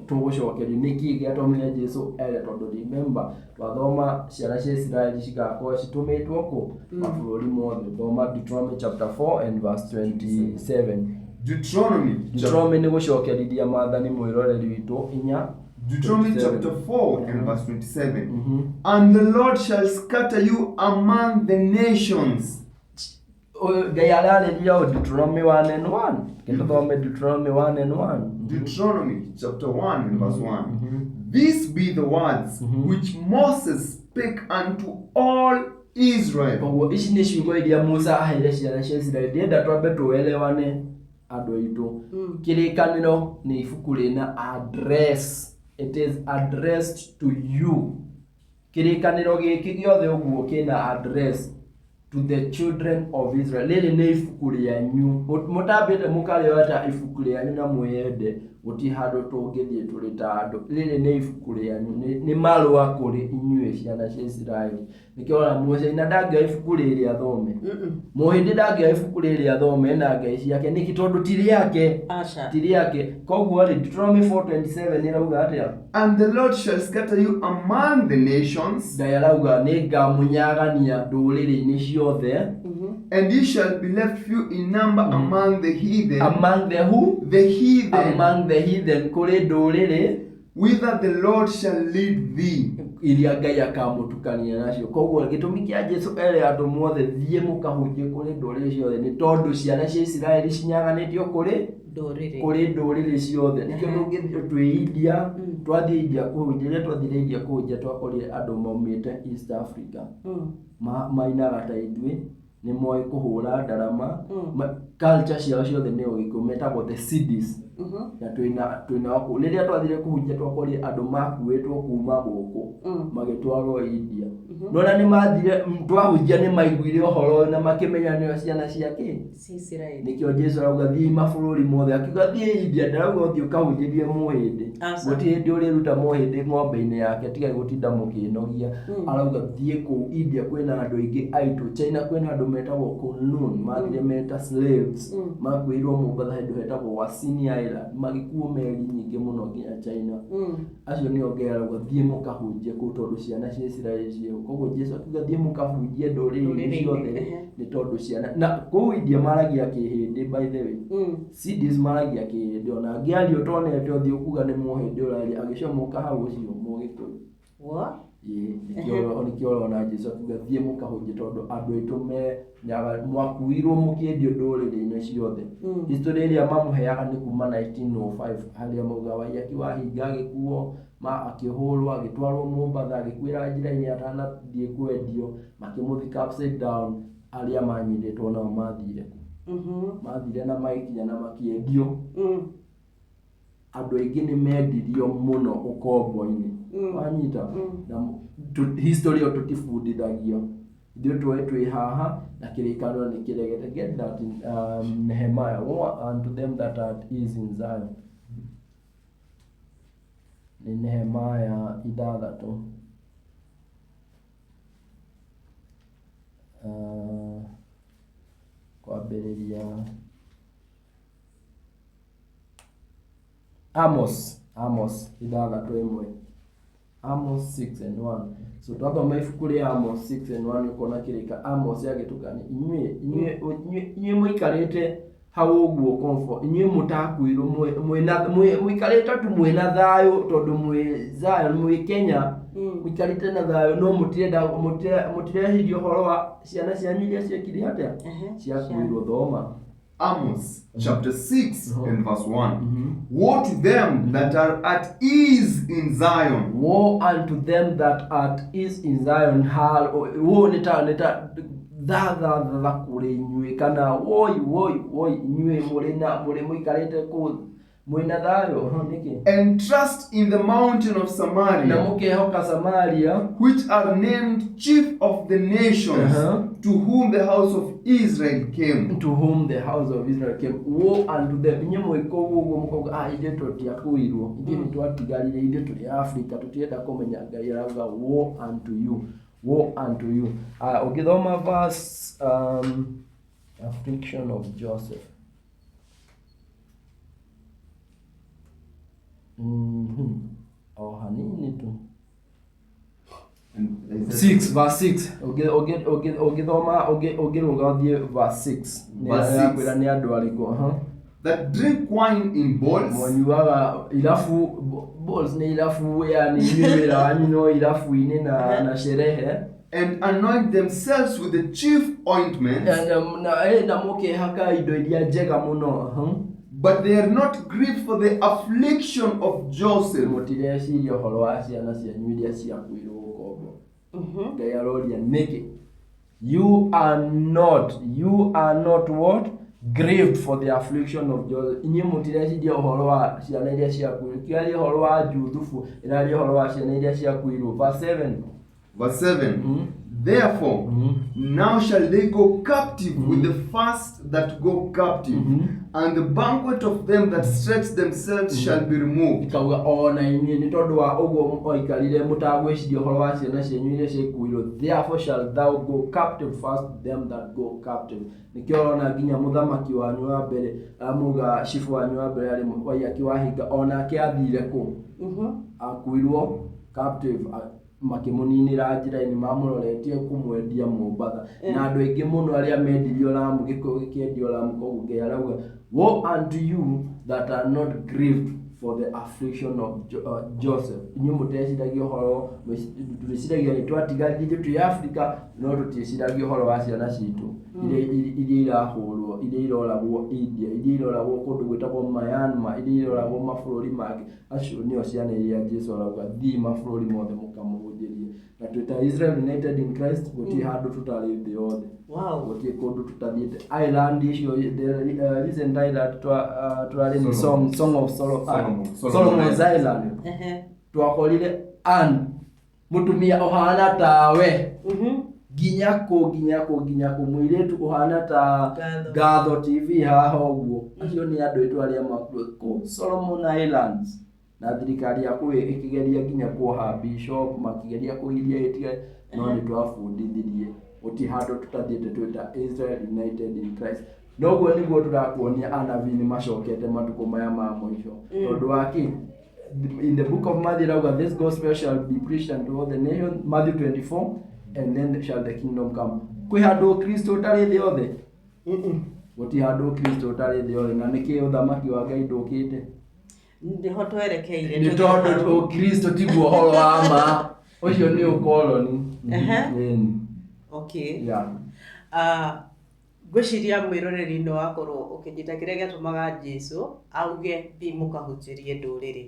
Tũgũcokerio nĩ kĩĩ gĩatũmire Jesu ere, tondũ remember twathoma ciana cia Isiraeli cigakorwo citũmĩtwo kũ? Mabũrũri mothe. Thoma Deuteronomy chapter 4 and verse 27. Deuteronomy, Deuteronomy nĩ gũcokerithia maathani, mwĩroreri witũ, inya. Deuteronomy 27. chapter 4 and verse 27. And the Lord shall scatter you among the nations. Ũyũ Ngai ararĩria o Deuteronomy 1 and 1. Gĩtũthome Deuteronomy 1 and 1. Deuteronomy chapter 1 and verse 1. These be the words which Moses spake unto all Israel. Koguo ici nĩ ciugo iria Musa aheire ciana cia Isiraeli. Ndĩrenda twambe tũelewane, andũ aitũ. Kĩrĩkanĩro nĩ ibuku rĩna address. It is addressed to you. Kĩrĩkanĩro gĩkĩ gĩothe ũguo kĩna address to to the children of Israel. Rĩrĩ nĩ ibuku rĩanyu. Mũtambĩte mũkarĩoya ta ibuku rĩanyu na mwĩyende, gũtirĩ handũ tũngĩthiĩ tũrĩ ta andũ. Rĩrĩ nĩ ibuku rĩanyu, nĩ marũa kũrĩ inyuĩ ciana cia Isiraeli. Nĩkĩo ũrona Mũcaina ndangĩoya ibuku rĩrĩ athome. Mũhĩndĩ ndangĩoya ibuku rĩrĩ athome na ngai ciake. Nĩkĩ? Tondũ ti rĩake. Aca. Ti rĩake. Koguo rĩ, Deuteronomy 4:27 ĩrauga atĩa? And the Lord shall scatter you among the nations, Ngai arauga nĩ ngamũnyagania ndũrĩrĩ-inĩ ciothe. and ye shall be left few in number among the heathen. Among the who? The heathen, Among the heathen, kũrĩ ndũrĩrĩ whither the Lord shall lead thee. Iria Ngai akamũtukania nacio. Koguo gĩtũmi kĩa Jesu ere andũ mothe thiĩ mũkahunjie kũrĩ ndũrĩrĩ ciothe nĩ tondũ ciana cia Isiraeli cinyaganĩtio kũrĩ Ndũrĩrĩ. Kũrĩ ndũrĩrĩ ciothe. Nĩkĩo tũngĩthiĩ twĩ India, twathiĩ India kũhunjia, rĩrĩa twathire India kũhunjia twakorire andũ maumĩte East Africa. Mainaga ta ithuĩ, nĩ moĩ kũhũra ndarama, culture ciao ciothe nĩ Ũgĩkũyũ, metagwo the Sidis. Na twĩna kũu. Rĩrĩa twathire kũhunjia twakorire andũ makuĩtwo kuma gũkũ magĩtwarwo India. Nona nĩ mathire twahunjia nĩ maiguire ũhoro ũyũ na makĩmenya nĩo ciana cia kĩ? Cia Isiraeli. Nĩkĩo Jesu arauga thiĩ mabũrũri mothe, akiuga thiĩ India, ndarauga ũthiĩ ũkahunjĩrie mũhĩndĩ. Aca. Gũtirĩ hĩndĩ ũrĩruta mũhĩndĩ ng'ombe-inĩ yake, tiga gũtinda mũkĩnogia. Arauga thiĩ kũu India kwĩna andũ aingĩ aitũ, China kwĩna andũ metagwo Kunlun, mathire meta slaves, makuĩirwo Mombatha handũ hetagwo Wasini Island, magĩkuo meri nyingĩ mũno nginya China. Acio nĩo Ngai arauga thiĩ mũkahunjie kũu tondũ ciana cia Isiraeli ciĩho. Koguo Jesu akiuga thiĩ mũkahunjie ndũrĩrĩ-inĩ Ndũrĩrĩ-inĩ, ciothe nĩ tondũ ciana na kũu India maragia Kĩhĩndĩ, by the way. Sidis maragia Kĩhĩndĩ, ona angĩaria ũtonete ũthiũ kuga nĩ Mũhĩndĩ ũraria, agĩcomoka hau ũcio Mũgĩkũyũ. What? Ĩĩ, nĩkĩo ũrona Jesu akiuga thiĩ mũkahunjie tondũ andũ aitũ me nyaga mwakuirwo mũkĩendio ndũrĩrĩ-inĩ ciothe. History ĩrĩa mamũheaga nĩ kuma 1905 harĩa mauga Waiyaki Wahinga agĩkuo ma akĩhũrwo agĩtwarwo Mombatha agĩkuĩra njĩra-inĩ atanathiĩ kwendio, makĩmũthika upside down. Arĩa manyitĩtwo nao mathire kũ? Mathire na magĩkinya na makĩendio. Andũ aingĩ nĩ mendirio mũno ũkombo-inĩ. Wanyita? Na history ĩyo tũtibundithagio. Ithuĩ tũĩ twĩ haha na kĩrĩkanĩro nĩ kĩregete. Get that in Nehemiah, woe unto them that are at ease in Zion. Nĩ Nehemiah 6. Kwambĩrĩria Amos 6:1, Amos 6:1. So twathoma ibuku rĩa Amos 6:1 ũkona kĩrĩka Amos agĩtũkania inyuĩ mũikarĩte hau ũguo comfort, inyuĩ mũtakuirwo mũikarĩte tu mwĩna thayũ tondũ mwĩ Zion, mwĩ Kenya, mũikarĩte na thayũ no mũtirenda mũtireciria ũhoro wa ciana cianyu iria ciekire atĩa, ciakuirwo. Thoma. Amos chapter 6 and verse 1. Woe to them that are at ease in Zion, Woe unto them that are at ease in Zion. Woe nĩ ta tha tha tha kũrĩ inyuĩ kana woi woi woi inyuĩ mũrĩ na mũrĩ mũikarĩte kũu mwĩna thayũ. Nĩkĩ? And trust in the mountain of Na Samaria, mũkehoka Samaria, which are named chief of the nations, to whom the house of Israel came. To whom the house of Israel came. Woe unto them. Inyuĩ mwĩ kũu ũguo mũkauga ah ithuĩ tũtiakuirwo, ithuĩ nĩ twatigarire, ithuĩ tũrĩ Africa, tũtirenda kũmenya. Ngai arauga woe unto you, woe unto you. Ũngĩthoma verse affliction of Joseph. O hanini tu. And Isaiah 6 verse 6. Ũngĩthoma ũngĩrũga ũthiĩ verse 6. Verse six. Yakwĩra nĩ andũ arĩkũ. That drink wine in bowls Manyuaga irabu, bowls nĩ irabu, yani inyuĩ wĩra wanyu no irabu-inĩ na sherehe. And anoint themselves with the chief ointments, Na mũkehaka indo iria njega mũno. But they are not grieved for the affliction of Joseph. Mũtireciria ũhoro wa ciana cianyu iria ciakuirwo ũkombo. Ngai aroria nĩkĩ you are not what? Grieved for the affliction of Joseph. Inyuĩ mũtireciria ũhoro wa ciana iria ciakuirwo. Kĩaria ũhoro wa Juthubu, ĩraria ũhoro wa ciana iria ciakuirwo. Verse 7. Verse 7. Therefore, now shall they go captive with the first that go captive, and the banquet of them that stretch themselves shall be removed. Ikauga ona inyuĩ nĩ tondũ wa ũguo mwaikarire mũtagwĩciria ũhoro wa ciana cianyu iria ciakuirwo, therefore shall thou go captive first them that go captive. Nĩkĩo ũrona nginya mũthamaki wanyu wa mbere amuga cibũ wanyu wa mbere arĩ Waiyaki Wahinga, onake athire kũ? Akuirwo captive, makĩmũninĩra njĩra-inĩ, mamũroretie kũmwendia Mombatha, na andũ aingĩ mũno arĩa mendirio Lamu, gĩkũyũ gĩkĩendio Lamu. Koguo Ngai arauga, "Woe unto you that are not grieved for the affliction of Joseph." Inyuĩ mũteciragia ũhoro, tũrĩciragia nĩ twatigarire ithuĩ twĩ Afrika, no tũtiĩciragia ũhoro wa ciana citũ iria irahũrwo, iria iroragwo India, iria iroragwo kũndũ gwĩtagwo Myanmar, iria iroragwo mabũrũri mangĩ. Acio nĩo ciana iria Jesu arauga, "Thiĩ mabũrũri mothe mũkamũhunjĩrie." Na twĩ ta Israel United in Christ, gũtirĩ handũ tũtarĩ thĩ yothe. Gũtirĩ kũndũ tũtathiĩte. Island icio, the recent island twarĩ nĩ Song of Solomon. Solomon's Island. Twakorire Ann, mũtumia ũhana tawe, nginya kũ, nginya kũ, nginya kũ, mũirĩtu ũhana ta Ngatho. Ngatho TV haha ũguo. Acio nĩ andũ aitũ arĩa makuo kũ Solomon Islands, na thirikari ya kũu ĩkĩgeria nginya kuoha bishop, makĩgeria kũgiria ĩtige, no nĩ twabundithirie. Gũtirĩ handũ tũtathiĩte twĩ ta Israel United in Christ. Noguo nĩguo tũrakuonia anabii nĩ macokete matukũ maya ma mũico. Tondũ wa kĩ? In the book of Matthew rauga, "This gospel shall be preached unto all the nations," Matthew 24, "and then shall the kingdom come." Kwĩ handũ Kristo ũtarĩ thĩ yothe? Gũtirĩ handũ Kristo ũtarĩ thĩ yothe. Na nĩkĩ ũthamaki wa Ngai ndũkĩte? Nĩho twerekeire. Nĩ tondũ Ũkristo tiguo ũhoro wa ma, ũcio nĩ ũkoroni. Ĩni. Okay. Yeah. Ah, ngwĩciria mwĩroreri nĩ wakorwo ũkĩnyita kĩrĩa gĩatũmaga Jesu auge, "Thiĩ mũkahunjĩrie ndũrĩrĩ."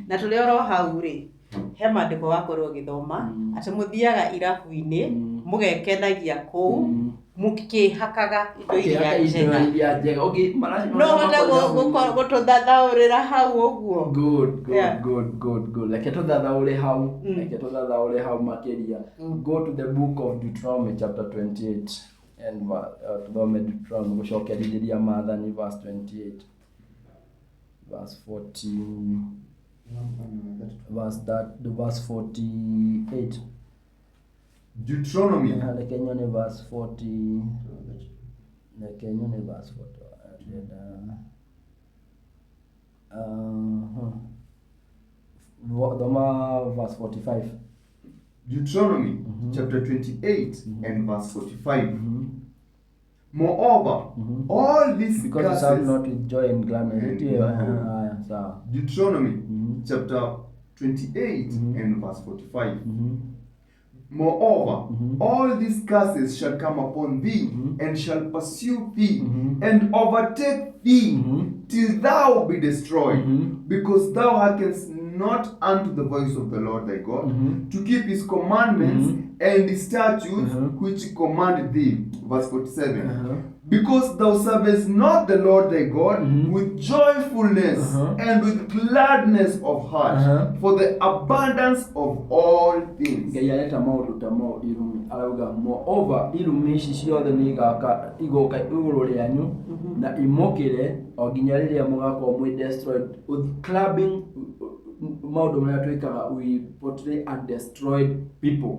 Na tũrĩ oro hau rĩ, he maandĩko wakorwo ũgĩthoma atĩ mũthiaga irabu-inĩ, mũgekenagia kũu, mũkĩhakaga indo iria Kĩhaka indo njega. Iria njega. Okay, No ũhote gũtũthathaũrĩra hau ũguo? Good, good. Yeah. Good, good, good. Reke tũthathaũre hau. Reke tũthathaũre hau makĩria. Go to the book of Deuteronomy chapter 28 and tũthome Deuteronomy, gũcokerithĩria maathani, verse 28, verse 14, verse that the verse 48. Deuteronomy. Reke nyone verse 40, reke nyone verse 40. Ndĩrenda thoma verse 45. Deuteronomy chapter 28 and verse 45. Moreover, all these Because you serve curses. not with joy and gladness. Ĩtiyo, haya, sawa. Deuteronomy chapter 28 and verse 45. Moreover, all these curses shall come upon thee and shall pursue thee and overtake thee till thou be destroyed, because thou hearkenest not unto the voice of the Lord thy God to keep his commandments and his statutes which he commanded thee. Verse 47. Because thou servest not the Lord thy God with joyfulness and with gladness of heart for the abundance of all things. Ngai areta maũndũ ta mau irumi, arauga, moreover, irumi ici ciothe nĩ igaka igoka igũrũ rĩanyu na imũkĩre o nginya rĩrĩa mũgakorwo mwĩ destroyed. With clubbing, maũndũ marĩa twĩkaga, we portray a destroyed people.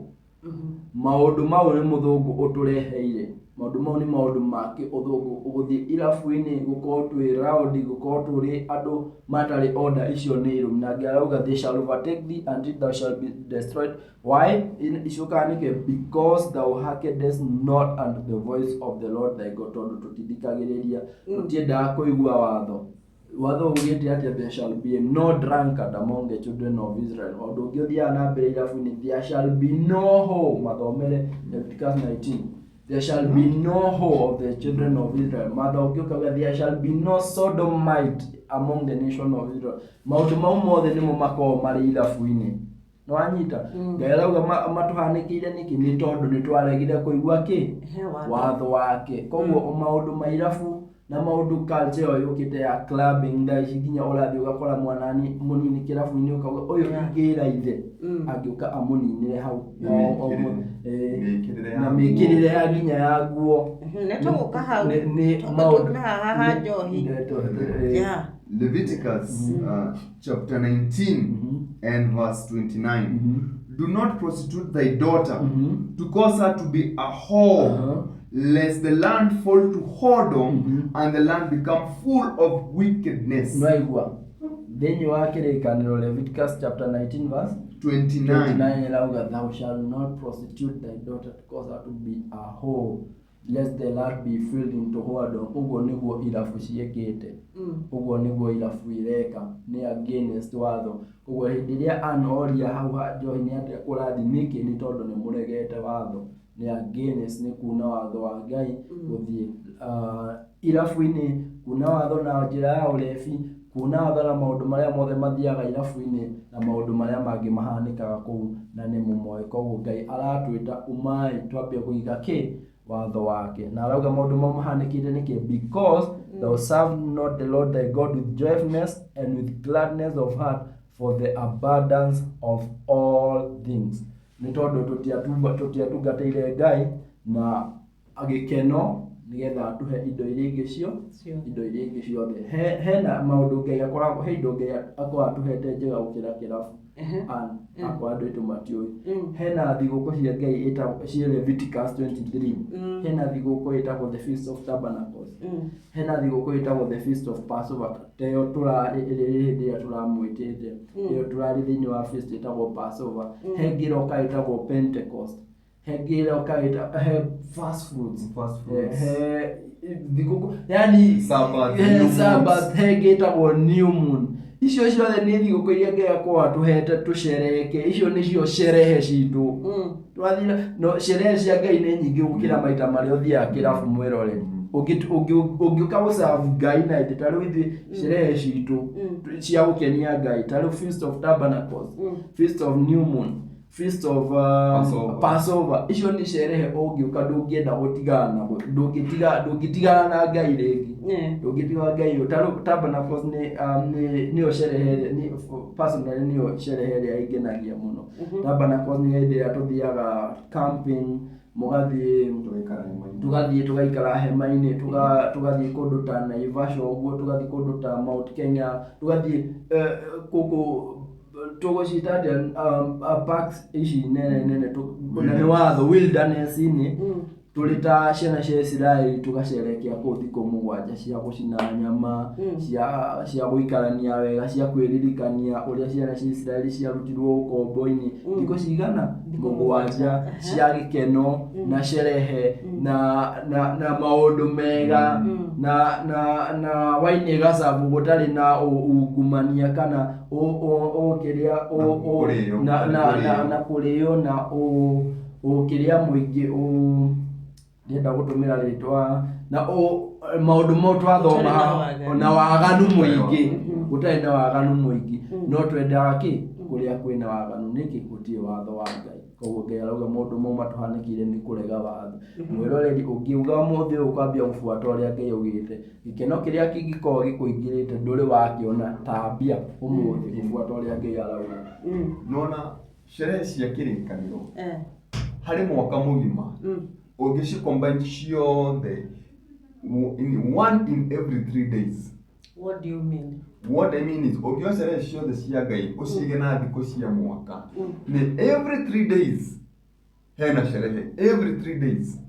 Maũndũ mau nĩ mũthũngũ ũtũreheire. Maũndũ mau nĩ maũndũ make ũthũngũ, gũthiĩ irabu-inĩ, gũkorwo twĩ rowdy, gũkorwo tũrĩ andũ matarĩ order, icio nĩ irumi. Na Ngai arauga, "They shall overtake thee until thou shall be destroyed." Why? Icokaga nĩkĩ? Because thou hearkenest not unto the voice of the Lord thy God. Tondũ tũtithikagĩrĩria, tũtiendaga kũigua watho. Watho ugĩte atĩa? There shall be no drunkard among the children of Israel. Ũndũ ũngĩ ũthiaga na mbere irabu-inĩ, there shall be no whore. Mathomere Leviticus 19. There shall be no whore of the children of Israel. Matho ũngĩ ũkauga, there shall be no sodomite among the nation of Israel. Maũndũ mau mothe nĩmo makoragwo marĩ irabu-inĩ. Nĩwanyita? Ngai arauga matũhanĩkĩire nĩkĩ? Nĩ tondũ nĩ twaregire kũigua kĩ? He watho. Watho wake. Koguo maũndũ ma irabu. Na maũndũ culture ĩyo yũkĩte ya clubbing thaa ici nginya ũrathiĩ ũgakora mwana mũnini kĩrabu-inĩ ũkauga ũyũ ingĩra ithe angĩũka amũninĩre hau. Na mĩĩkĩrĩre ya Na nguo. mĩĩkĩrĩre ya nginya ya nguo. Nĩ tũgũka hau. Nĩ Tũme maũndũ haha ha njohi. Yeah. Leviticus chapter 19 and verse 29. Do not prostitute thy daughter to cause her to be a whore, lest the land fall to whoredom and the land become full of wickedness. Nwaigua thĩinĩ wa kĩrĩkanĩro Leviticus chapter 19 verse 29. 29 ĩrauga thou shall not prostitute thy daughter to cause her to be a whore lest the land be filled into whoredom. Ũguo nĩguo irabu ciĩkĩte, ũguo nĩguo irabu ireka, nĩ against watho. Koguo hĩndĩ ĩrĩa anoria hau ha njohi nĩ atĩa kũrathiĩ, nĩkĩ? Nĩ tondũ nĩ mũregete watho, nĩ against, nĩ kuna watho wa Ngai gũthiĩ irabu-inĩ, kuna watho na njĩra ya ũrebi, kuna watho na maũndũ marĩa mothe mathiaga irabu-inĩ na maũndũ marĩa mangĩ mahanĩkaga kũu, na nĩ mũmoĩ. Koguo Ngai aratwĩta umai twambie kũiga kĩ watho wake, na arauga maũndũ mau mahanĩkĩte nĩkĩ? Because thou serve not the Lord thy God with joyfulness and with gladness of heart for the abundance of all things. Nĩ tondũ tũtiatungatĩire Ngai na gĩkeno nĩgetha atũhe indo iria ingĩ cio indo iria ingĩ ciothe. Hena maũndũ Ngai akoragwo, he indo Ngai akoragwo atũhete njega gũkĩra kĩrabu. Akwa andũ aitũ matiũĩ. Hena thigũkũ cia Ngai ĩtagwo cia Leviticus 23. Hena thigũkũ ĩtagwo the Feast of Tabernacles. Hena thigũkũ ĩtagwo the Feast of Passover. Ta ĩyo tũrarĩ ĩrĩa hĩndĩ ĩrĩa tũramwĩtĩte. Ĩyo tũrarĩ thĩinĩ wa feast ĩtagwo Passover. He ĩngĩ ĩroka ĩtagwo Pentecost. He ĩngĩ ĩroka ĩtagwo he first fruits. First fruits. He thigũkũ yani Sabbath, he new moons. Sabbath, he ĩngĩ ĩtagwo new moon. Icio ciothe nĩ thigũkũ iria Ngai akoragwo atũhete tũcereke. Icio nĩcio sherehe citũ. Twathira no sherehe cia Ngai nĩ nyingĩ gũkĩra maita marĩa ũthiaga kĩrabu mwĩroreri. Ũngĩũka gũcabu Ngai na ĩndĩ ta rĩu ithuĩ sherehe citũ cia gũkenia Ngai, ta rĩu Feast of Tabernacles, Feast of New Moon, Feast of Passover. Passover. Icio nĩ sherehe ũngĩũka ndũngĩenda gũtigana naguo, ndũngĩtigana na Ngai rĩngĩ. Ndũngĩtiga Ngai ũyũ. Ta rĩu Tabernacles nĩ nĩyo sherehe ĩrĩa, personally nĩyo sherehe ĩrĩa ĩngenagia mũno. Tabernacles nĩ hĩndĩ ĩrĩa tũthiaga camping, mũgathiĩ tũgathiĩ tũgaikara hema-inĩ, tũgathiĩ kũndũ ta Naivasha ũguo, tũgathiĩ kũndũ ta Mount Kenya, tũgathiĩ gũkũ tũgũciĩta atĩa, parks ici nene nene, na nĩ watho wilderness-inĩ, tũrĩ ta ciana cia Isiraeli tũgacerekea kũu thikũ 7 cia gũcina nyama, cia gũikarania wega, cia kwĩririkania ũrĩa ciana cia Isiraeli ciarutirwo ũkombo-inĩ. Thikũ cigana? 7 cia gĩkeno na sherehe na maũndũ mega na waini ĩgacabu gũtarĩ na ungumania kana ũkĩrĩa na kũrĩo na ũkĩrĩa mũingĩ ndĩrenda gũtũmĩra rĩtwa na maũndũ mau twathoma na waganu mũingĩ, gũtarĩ na waganu mũingĩ, no twendaga kĩ kũrĩa kwĩna waganu nĩkĩ gũtirĩ watho wa Ngai. Koguo Ngai arauga maũndũ mau matũhanĩkĩire nĩ kũrega watho. Mwĩroreri ũngiuga ũmũthĩ ũyũ ũkwambia gũbuata ũrĩa Ngai augĩte, gĩkeno kĩrĩa kĩngĩkorwo gĩkũingĩrĩte ndũrĩ wakĩona, tambia ũmũthĩ gũbuata ũrĩa Ngai arauga. Nona sherehe cia kĩrĩkanĩro harĩ mwaka mũgima ũngĩcicombine ciothe one in every 3 days. What do you mean? What I mean is ũngĩoya sherehe ciothe cia Ngai ũcige na thikũ cia mwaka, nĩ every 3 days hena sherehe, every 3 days.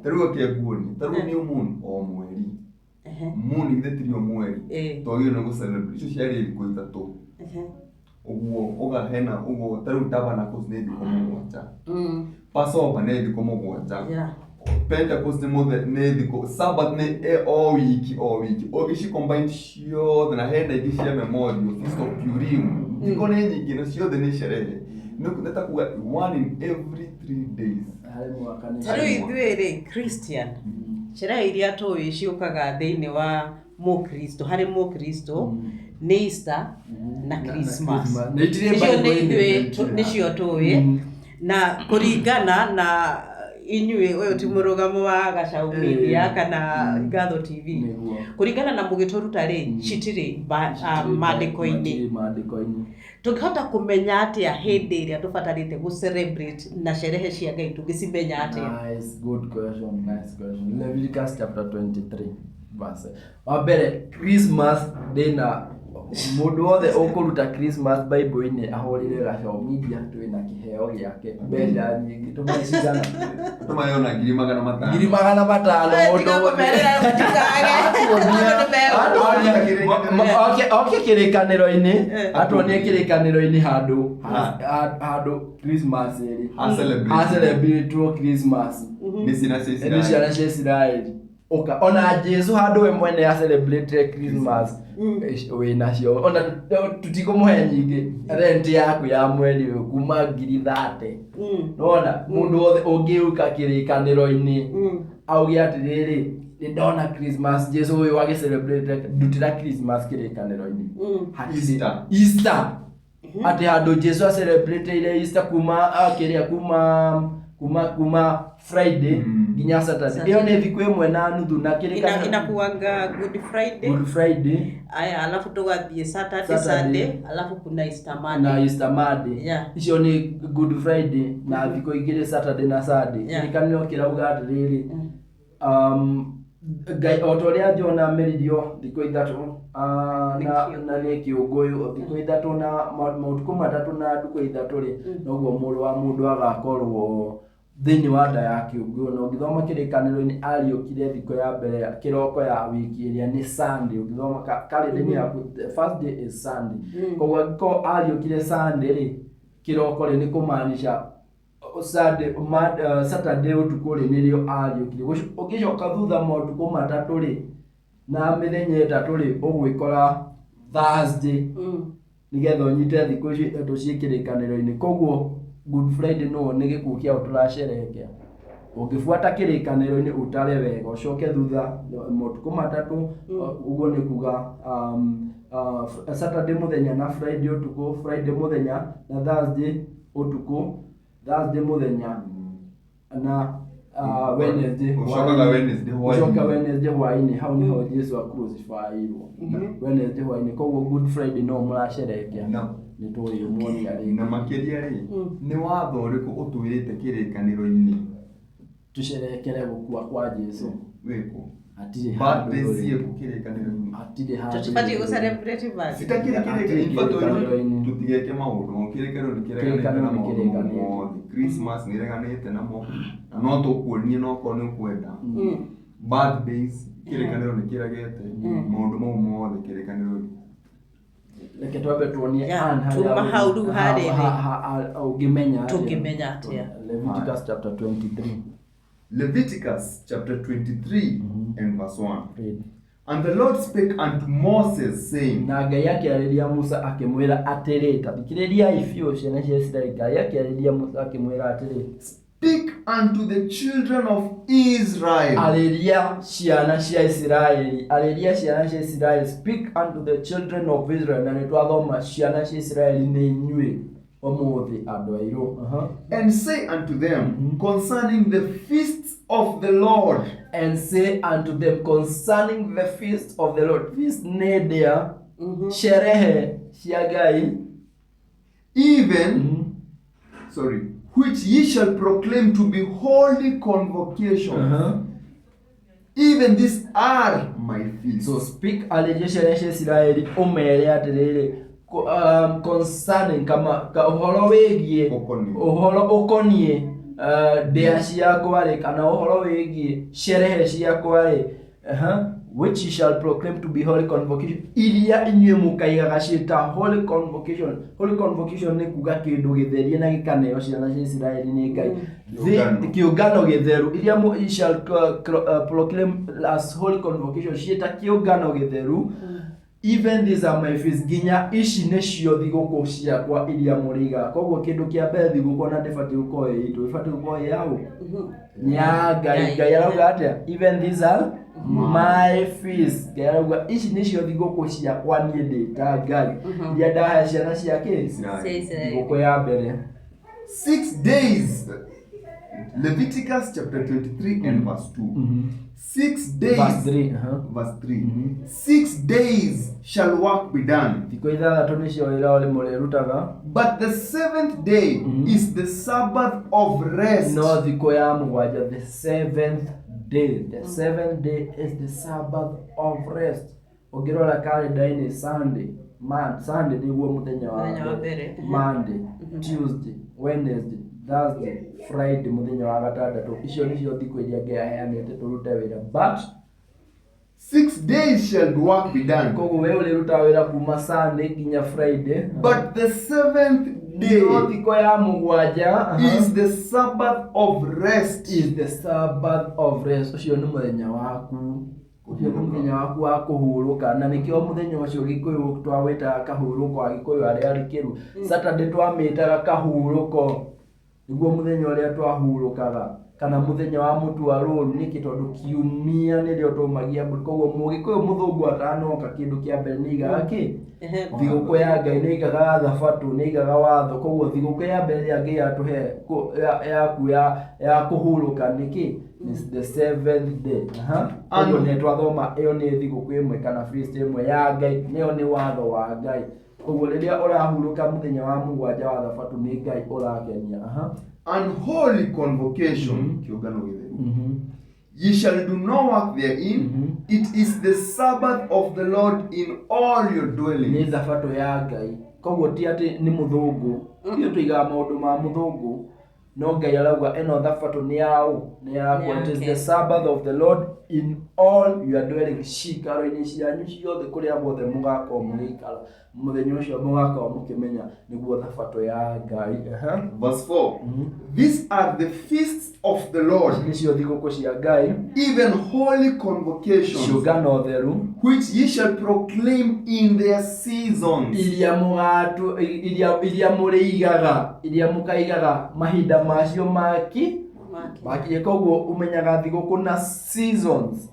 Ta rĩu akĩnguonie, ta rĩu new moon o mweri. Moon githĩ ti o mweri, twagĩrĩirwo nĩ gũ-celebrate. Icio ciarĩ thikũ 3. Ũguo ũgahena ũguo, ta rĩu Tabernacles nĩ thikũ 7. Passover nĩ thikũ 7. Pentecost nĩ thikũ, Sabbath nĩ o wiki o wiki. Ũngĩcicombine ciothe na hena ingĩ cia memorial, Feast of Purim, thikũ nĩ nyingĩ na ciothe nĩ sherehe. Nĩ ta kuga one in every 3 days. Ta rĩu ithuĩ rĩ Christian, sherehe iria tũĩ ciũkaga thĩinĩ wa mũkristo, harĩ mũkristo nĩ Easter na Christmas. Icio nĩ ithuĩ nĩcio tũĩ, na kũringana na Inyuĩ ũyũ ti mũrũgamo wa Gacau Media kana Ngatho TV. Nĩguo. Kũringana na mũgĩtũruta rĩ, citirĩ maandĩko-inĩ. Matirĩ maandĩko-inĩ. Tũngĩhota kũmenya atĩa hĩndĩ ĩrĩa tũbatarĩte gũ celebrate na sherehe cia Ngai, tũngĩcimenya atĩa? Nice, good question, nice question. Leviticus chapter 23 verse. Wa mbere, Christmas ndĩna mũndũ wothe ũkũruta Christmas Bible-inĩ ahũrĩre Gacau Media twĩna kĩheo gĩake mbeca nyingĩ tũmecigana Tũmayona 500,000. 500,000 Eh, mũndũ tiga wothe. kũmerĩra mũtikage. Andũ nĩ megũka. Oke kĩrĩkanĩro-inĩ, Eh. atuonie kĩrĩkanĩro-inĩ handũ handũ Christmas ĩrĩ Ha celebrate. ha celebrate Christmas Nĩ ciana cia nĩ Isiraeli. ciana cia Isiraeli ũka ona Jesu handũ we mwene ya celebrate Christmas wĩ nacio ona tutikũmũhe nyingĩ rent yaku ya mweri ũyũ kuma 30,000. Nona mũndũ wothe ũngĩũka kĩrĩkanĩro-inĩ auge atĩrĩrĩ, nĩ ndona Christmas Jesu ũyũ agĩ celebrate, ndutĩra Christmas kĩrĩkanĩro-inĩ. Hatirĩ. Easter. Easter atĩ handũ Jesu a celebrate Easter kuma kĩrĩa kuma Friday nginya Saturday. Ĩyo nĩ thikũ ĩmwe na nuthu na kĩrĩkanĩro. Inakuanga Good Friday. Good Friday. Aya, alafu tũgathiĩ Saturday, Saturday. Sunday, alafu kuna Easter Monday. Na Easter Monday. Yeah. Icio nĩ Good Friday na thikũ igĩrĩ Saturday na Sunday. Yeah. Kĩrĩkanĩro kĩrauga atĩrĩrĩ, Ngai o ta ũrĩa Jona ameririo thikũ ithatũ, na nĩ kĩũngũyũ thikũ ithatũ na matukũ matatũ na ndukũ ithatũ rĩ, noguo mũrũ wa mũndũ agakorwo thĩinĩ wa nda ya kĩũngũyũ. Na ũngĩthoma kĩrĩkanĩro-inĩ ariũkire thikũ ya mbere ya kĩroko ya wiki ĩrĩa nĩ Sunday. Ũngĩthoma karenda-inĩ yaku, the first day is Sunday. Koguo angĩkorwo ariũkire Sunday rĩ, kĩroko rĩ, nĩ kũmaanisha Sunday, Saturday ũtukũ rĩ, nĩrĩo ariũkire. Ũngĩcoka thutha matukũ matatũ rĩ, na mĩthenya ĩtatũ rĩ, ũgwĩkora Thursday, nĩgetha ũnyite thikũ icio ithatũ ciĩ kĩrĩkanĩro-inĩ. Koguo Good Friday no nĩ gĩkuũ kĩao tũracerehekea. Ũngĩbuata kĩrĩkanĩro-inĩ ũtare wega, ũcoke thutha matukũ matatũ, ũguo nĩ kuga Saturday mũthenya na Friday ũtukũ, Friday mũthenya na Thursday ũtukũ, Thursday mũthenya na Wednesday Ũcokaga hwaĩ-inĩ. Wednesday hwaĩ-inĩ. Ũcoka Wednesday hwaĩ-inĩ, hau nĩho Jesu acrucifyirwo Wednesday hwaĩ-inĩ. Koguo Good Friday no mũracerehekea nĩ tũĩ muonia rĩngĩ. Na makĩria rĩ, nĩ watho ũrĩkũ ũtwĩrĩte kĩrĩkanĩro-inĩ? Tũcerehekere gũkua kwa Jesu. Wĩkũ? Hatirĩ handũ Birthday rĩ. ciĩkũ kĩrĩkanĩro-inĩ? Hatirĩ handũ Tũtibatiĩ rĩ. gũ celebrate birthday. Citakĩrĩ Hatirĩ kĩrĩkanĩro. In fact, kĩrĩkanĩro-inĩ. tũtigeke maũndũ mau. Kĩrĩkanĩro nĩ kĩreganĩte Kĩrĩkanĩro na nĩ maũndũ kĩreganĩte. mothe. Christmas nĩ ĩreganĩte namo. Na no tũkuonie no korwo nĩ ũkwenda. Birthdays, kĩrĩkanĩro nĩ kĩregete. Maũndũ mau mothe kĩrĩkanĩro. Reke twambe tuonie Yeah, Ann harĩa tuma hau rĩu harĩ rĩ. ũngĩmenya atĩa. Tũngĩmenya atĩa. Leviticus chapter 23. Leviticus chapter 23 and verse 1. Read. And the Lord spake unto Moses, saying, Na Ngai akĩarĩria Musa akĩmwĩra atĩrĩ, ta thikĩrĩriai biũ ciana cia Isiraeli. Ngai akĩarĩria Musa akĩmwĩra atĩrĩ, Speak unto the children of Israel, arĩria ciana cia Isiraeli, arĩria ciana cia Isiraeli, speak unto the children of Israel. Na nĩ twathoma ciana cia Isiraeli nĩ inyuĩ ũmũthĩ andũ airũ. and say unto them concerning the feasts of the Lord, And say unto them concerning the feast of the Lord. Feast nĩ ndĩa, sherehe cia Ngai, even sorry, which ye shall proclaim to be holy convocations. Even these are my feasts. So speak arĩria ciana cia Isiraeli ũmere atĩrĩrĩ, concerning kama ka ũhoro wĩgiĩ Ũkoniĩ. ũhoro ũkoniĩ ndĩa ciakwa rĩ, kana ũhoro wĩgiĩ sherehe ciakwa rĩ, which ye shall proclaim to be holy convocation, iria inyuĩ mũkaigaga ciĩta holy convocation. Holy convocation nĩ kuga kĩndũ gĩtherie na gĩkaneo ciana cia Isiraeli nĩ Ngai. Kĩũngano. Kĩũngano gĩtheru, iria ye shall proclaim as holy convocation, ciĩta kĩũngano gĩtheru. Even these are my feasts, nginya ici nĩcio thigũkũ ciakwa iria mũrĩigaga. Koguo kĩndũ kĩa mbere thigũkũ ona ndĩbatiĩ gũkorwo ĩ itũ, ĩbatiĩ gũkorwo ĩ yaũ? Nĩ ya Ngai. Ngai arauga atĩa? Even these are my feasts. Ngai arauga ici nĩcio thigũkũ ciakwa niĩ ndĩ ta Ngai, iria ndahe ciana ciake. Israel. Cia Isiraeli. Thigũkũ ya mbere. 6 days. Leviticus chapter 23 and verse 2. 6 days Verse 3, aha. Verse 3. 6 days shall work be done, Thikũ ithathatũ nĩcio wĩra ũrĩ mũrĩrutaga, but the seventh day is the Sabbath of rest. No thikũ ya mũgwanja, the seventh day, the seventh day is the Sabbath of rest. Ũngĩrora kalenda-inĩ, Sunday, man, Sunday nĩguo mũthenya wa Mũthenya wa mbere. Monday, Tuesday, Wednesday, Thursday, Friday, mũthenya wa gatandatũ. Icio nĩcio thikũ iria Ngai aheanĩte tũrute wĩra, but 6 days shall work be done, koguo we ũrĩrutaga wĩra kuma Sunday nginya Friday, but the seventh day no thikũ ya mũgwanja, aha, is the Sabbath of rest. Is the Sabbath of rest. Ũcio nĩ mũthenya waku, ũcio nĩ mũthenya waku wa kũhurũka, na nĩkĩo mũthenya ũcio Gĩkũyũ twawĩtaga kahurũko. Agĩkũyũ arĩa arikĩru, Saturday twamĩtaga kahurũko, nĩguo mũthenya ũrĩa twahurũkaga, kana mũthenya wa mũtua rũru. Nĩkĩ? Tondũ kiumia nĩrĩo tũmagia mbũri. Koguo mũgĩkũyũ, mũthũngũ atanoka, kĩndũ kĩa mbere nĩ aigaga kĩ? Thigũkũ ya Ngai, nĩ aigaga thabatũ, nĩ aigaga watho. Koguo thigũkũ ya mbere ĩrĩa Ngai atũhe yaku ya kũhurũka nĩ kĩ? Is the seventh day. Aha. Koguo nĩ twathoma ĩyo nĩ thigũkũ ĩmwe kana feast ĩmwe ya Ngai, nĩyo nĩ watho wa Ngai. Koguo rĩrĩa ũrahurũka mũthenya wa mũgwanja wa thabatũ, nĩ Ngai ũrakenia. Aha. An holy convocation. Kĩũngano gĩtheru. Ye shall do no work therein. It is the Sabbath of the Lord in all your Nĩ dwellings. thabatũ ya Ngai. Koguo ti atĩ nĩ mũthũngũ, ithuĩ tũigaga maũndũ ma mũthũngũ, no Ngai arauga ĩno thabatũ nĩ yaũ? Nĩ yakwa. It is the Sabbath of the Lord in all your dwelling, cikaro-inĩ cianyu ciothe, kũrĩa guothe mũgakorwo mũgĩikara, mũthenya ũcio mũgakorwo mũkĩmenya nĩguo thabatũ ya Ngai. Aha. Verse 4. These are the feasts of the Lord, Nĩcio thigũkũ cia Ngai, even holy convocations, ciũngano theru, which ye shall proclaim in their seasons. Iria mũgatu iria mũrĩigaga, iria mũkaigaga mahinda macio maki makinye. Koguo ũmenyaga thigũkũ na seasons,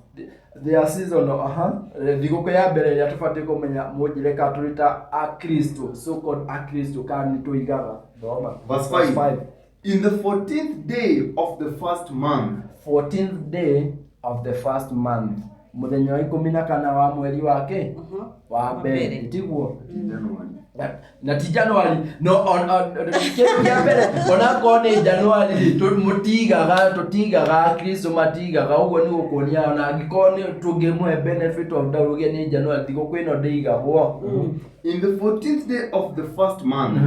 they are seasonal. Aha. Thigũkũ ya mbere ĩrĩa tũbatiĩ kũmenya, mũnjĩre kana tũrĩ ta akristo, so called akristo, kana nĩ tũigaga. Thoma. Verse 5. In the 14th day of the first month, 14th day of the first month, mũthenya wa 14 wa mweri wake wa mbere. Mbere. Tiguo? January. Na ti January, no kĩndũ kĩa mbere, onakorwo nĩ January rĩ, mũtigaga, tũtigaga, Kristo matigaga. Ũguo nĩ gũkuonia ona angĩkorwo nĩ tũngĩmũhe benefit of doubt uge nĩ January, thigũkũ ĩno ndĩigagwo. In the 14th day of the first month,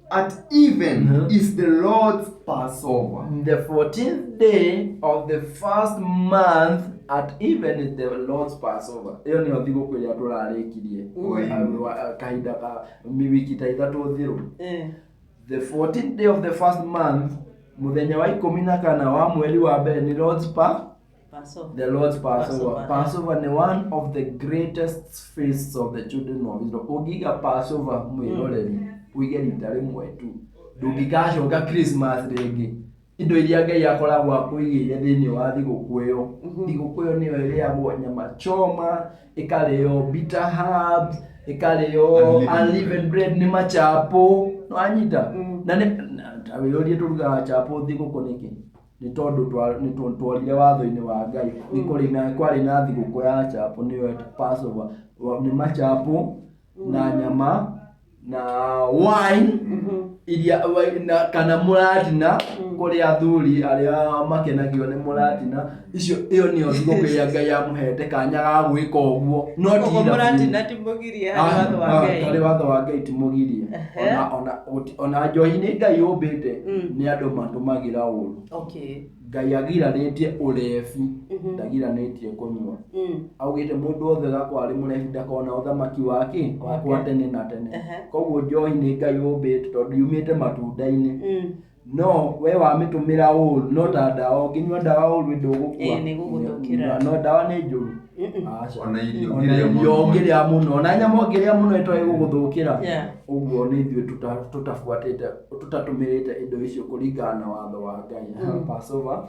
at even is the Lord's Passover. The 14th day of the first month at even is the Lord's Passover. Ĩyo nĩyo thigũkũ ĩrĩa tũrarĩkirie kahinda ka wiki ta 3 thiru. The 14th day of the first month, mũthenya wa 14 wa mweri wa mbere, nĩ Lord's Pa Passover. The Lord's Passover. Passover. Passover ni one of the greatest feasts of the children of Israel. Ũngĩiga Passover, mwĩroreri, ũige rita rĩmwe tu, ndũngĩgacoka Christmas rĩngĩ. Indo iria Ngai akoragwo akũigĩire thĩinĩ wa thigũkũ ĩyo, thigũkũ ĩyo nĩyo ĩrĩagwo nyama choma, ĩkarĩo bitter herbs, ĩkarĩo Unleavened. Unleavened bread, nĩ machapo nĩwanyita. Na nĩ ta wĩyũrie, tũrugaga chapo thigũkũ nĩkĩ? Nĩ tondũ nĩ tworire watho-inĩ wa Ngai, nĩ kũrĩ na kwarĩ na thigũkũ ya chapo, nĩyo Passover. Nĩ machapo na nyama na wine iria na, kana mũratina, kũrĩ athuri arĩa makenagio nĩ mũratina icio. Ĩyo nĩyo thigũkũ ĩrĩa Ngai amũhete kanya ga gwĩka ũguo, no ti Koguo irabu. mũratina ti mũgirie harĩ watho wa Ah, Ngai. harĩ watho wa Ngai ti mũgirie. Ona njohi nĩ Ngai ũmbĩte, nĩ andũ matũmagĩra ũru. Ngai agiranĩtie ũrebi, ndagiranĩtie kũnyua. Augĩte mũndũ wothe gakorwo arĩ mũrebi ndakona ũthamaki wake wakwa tene na tene. Koguo njohi nĩ Ngai ũmbĩte tondũ yumĩte matunda-inĩ, no we wamĩtũmĩra ũru, no ta ndawa, ũngĩnyua ndawa ũru ndũgũkua. Ĩĩ, nĩ gũgũthũkĩra. No ndawa nĩ njũru? Aca. Ona irio Ona ũngĩrĩa irio mũno. ũngĩrĩa mũno, ona nyama ũngĩrĩa mũno ĩtoĩ gũgũthũkĩra. Ũguo nĩ ithuĩ tũtabuatĩte, tũtatũmĩrĩte indo icio kũringana na watho wa Ngai. Passover.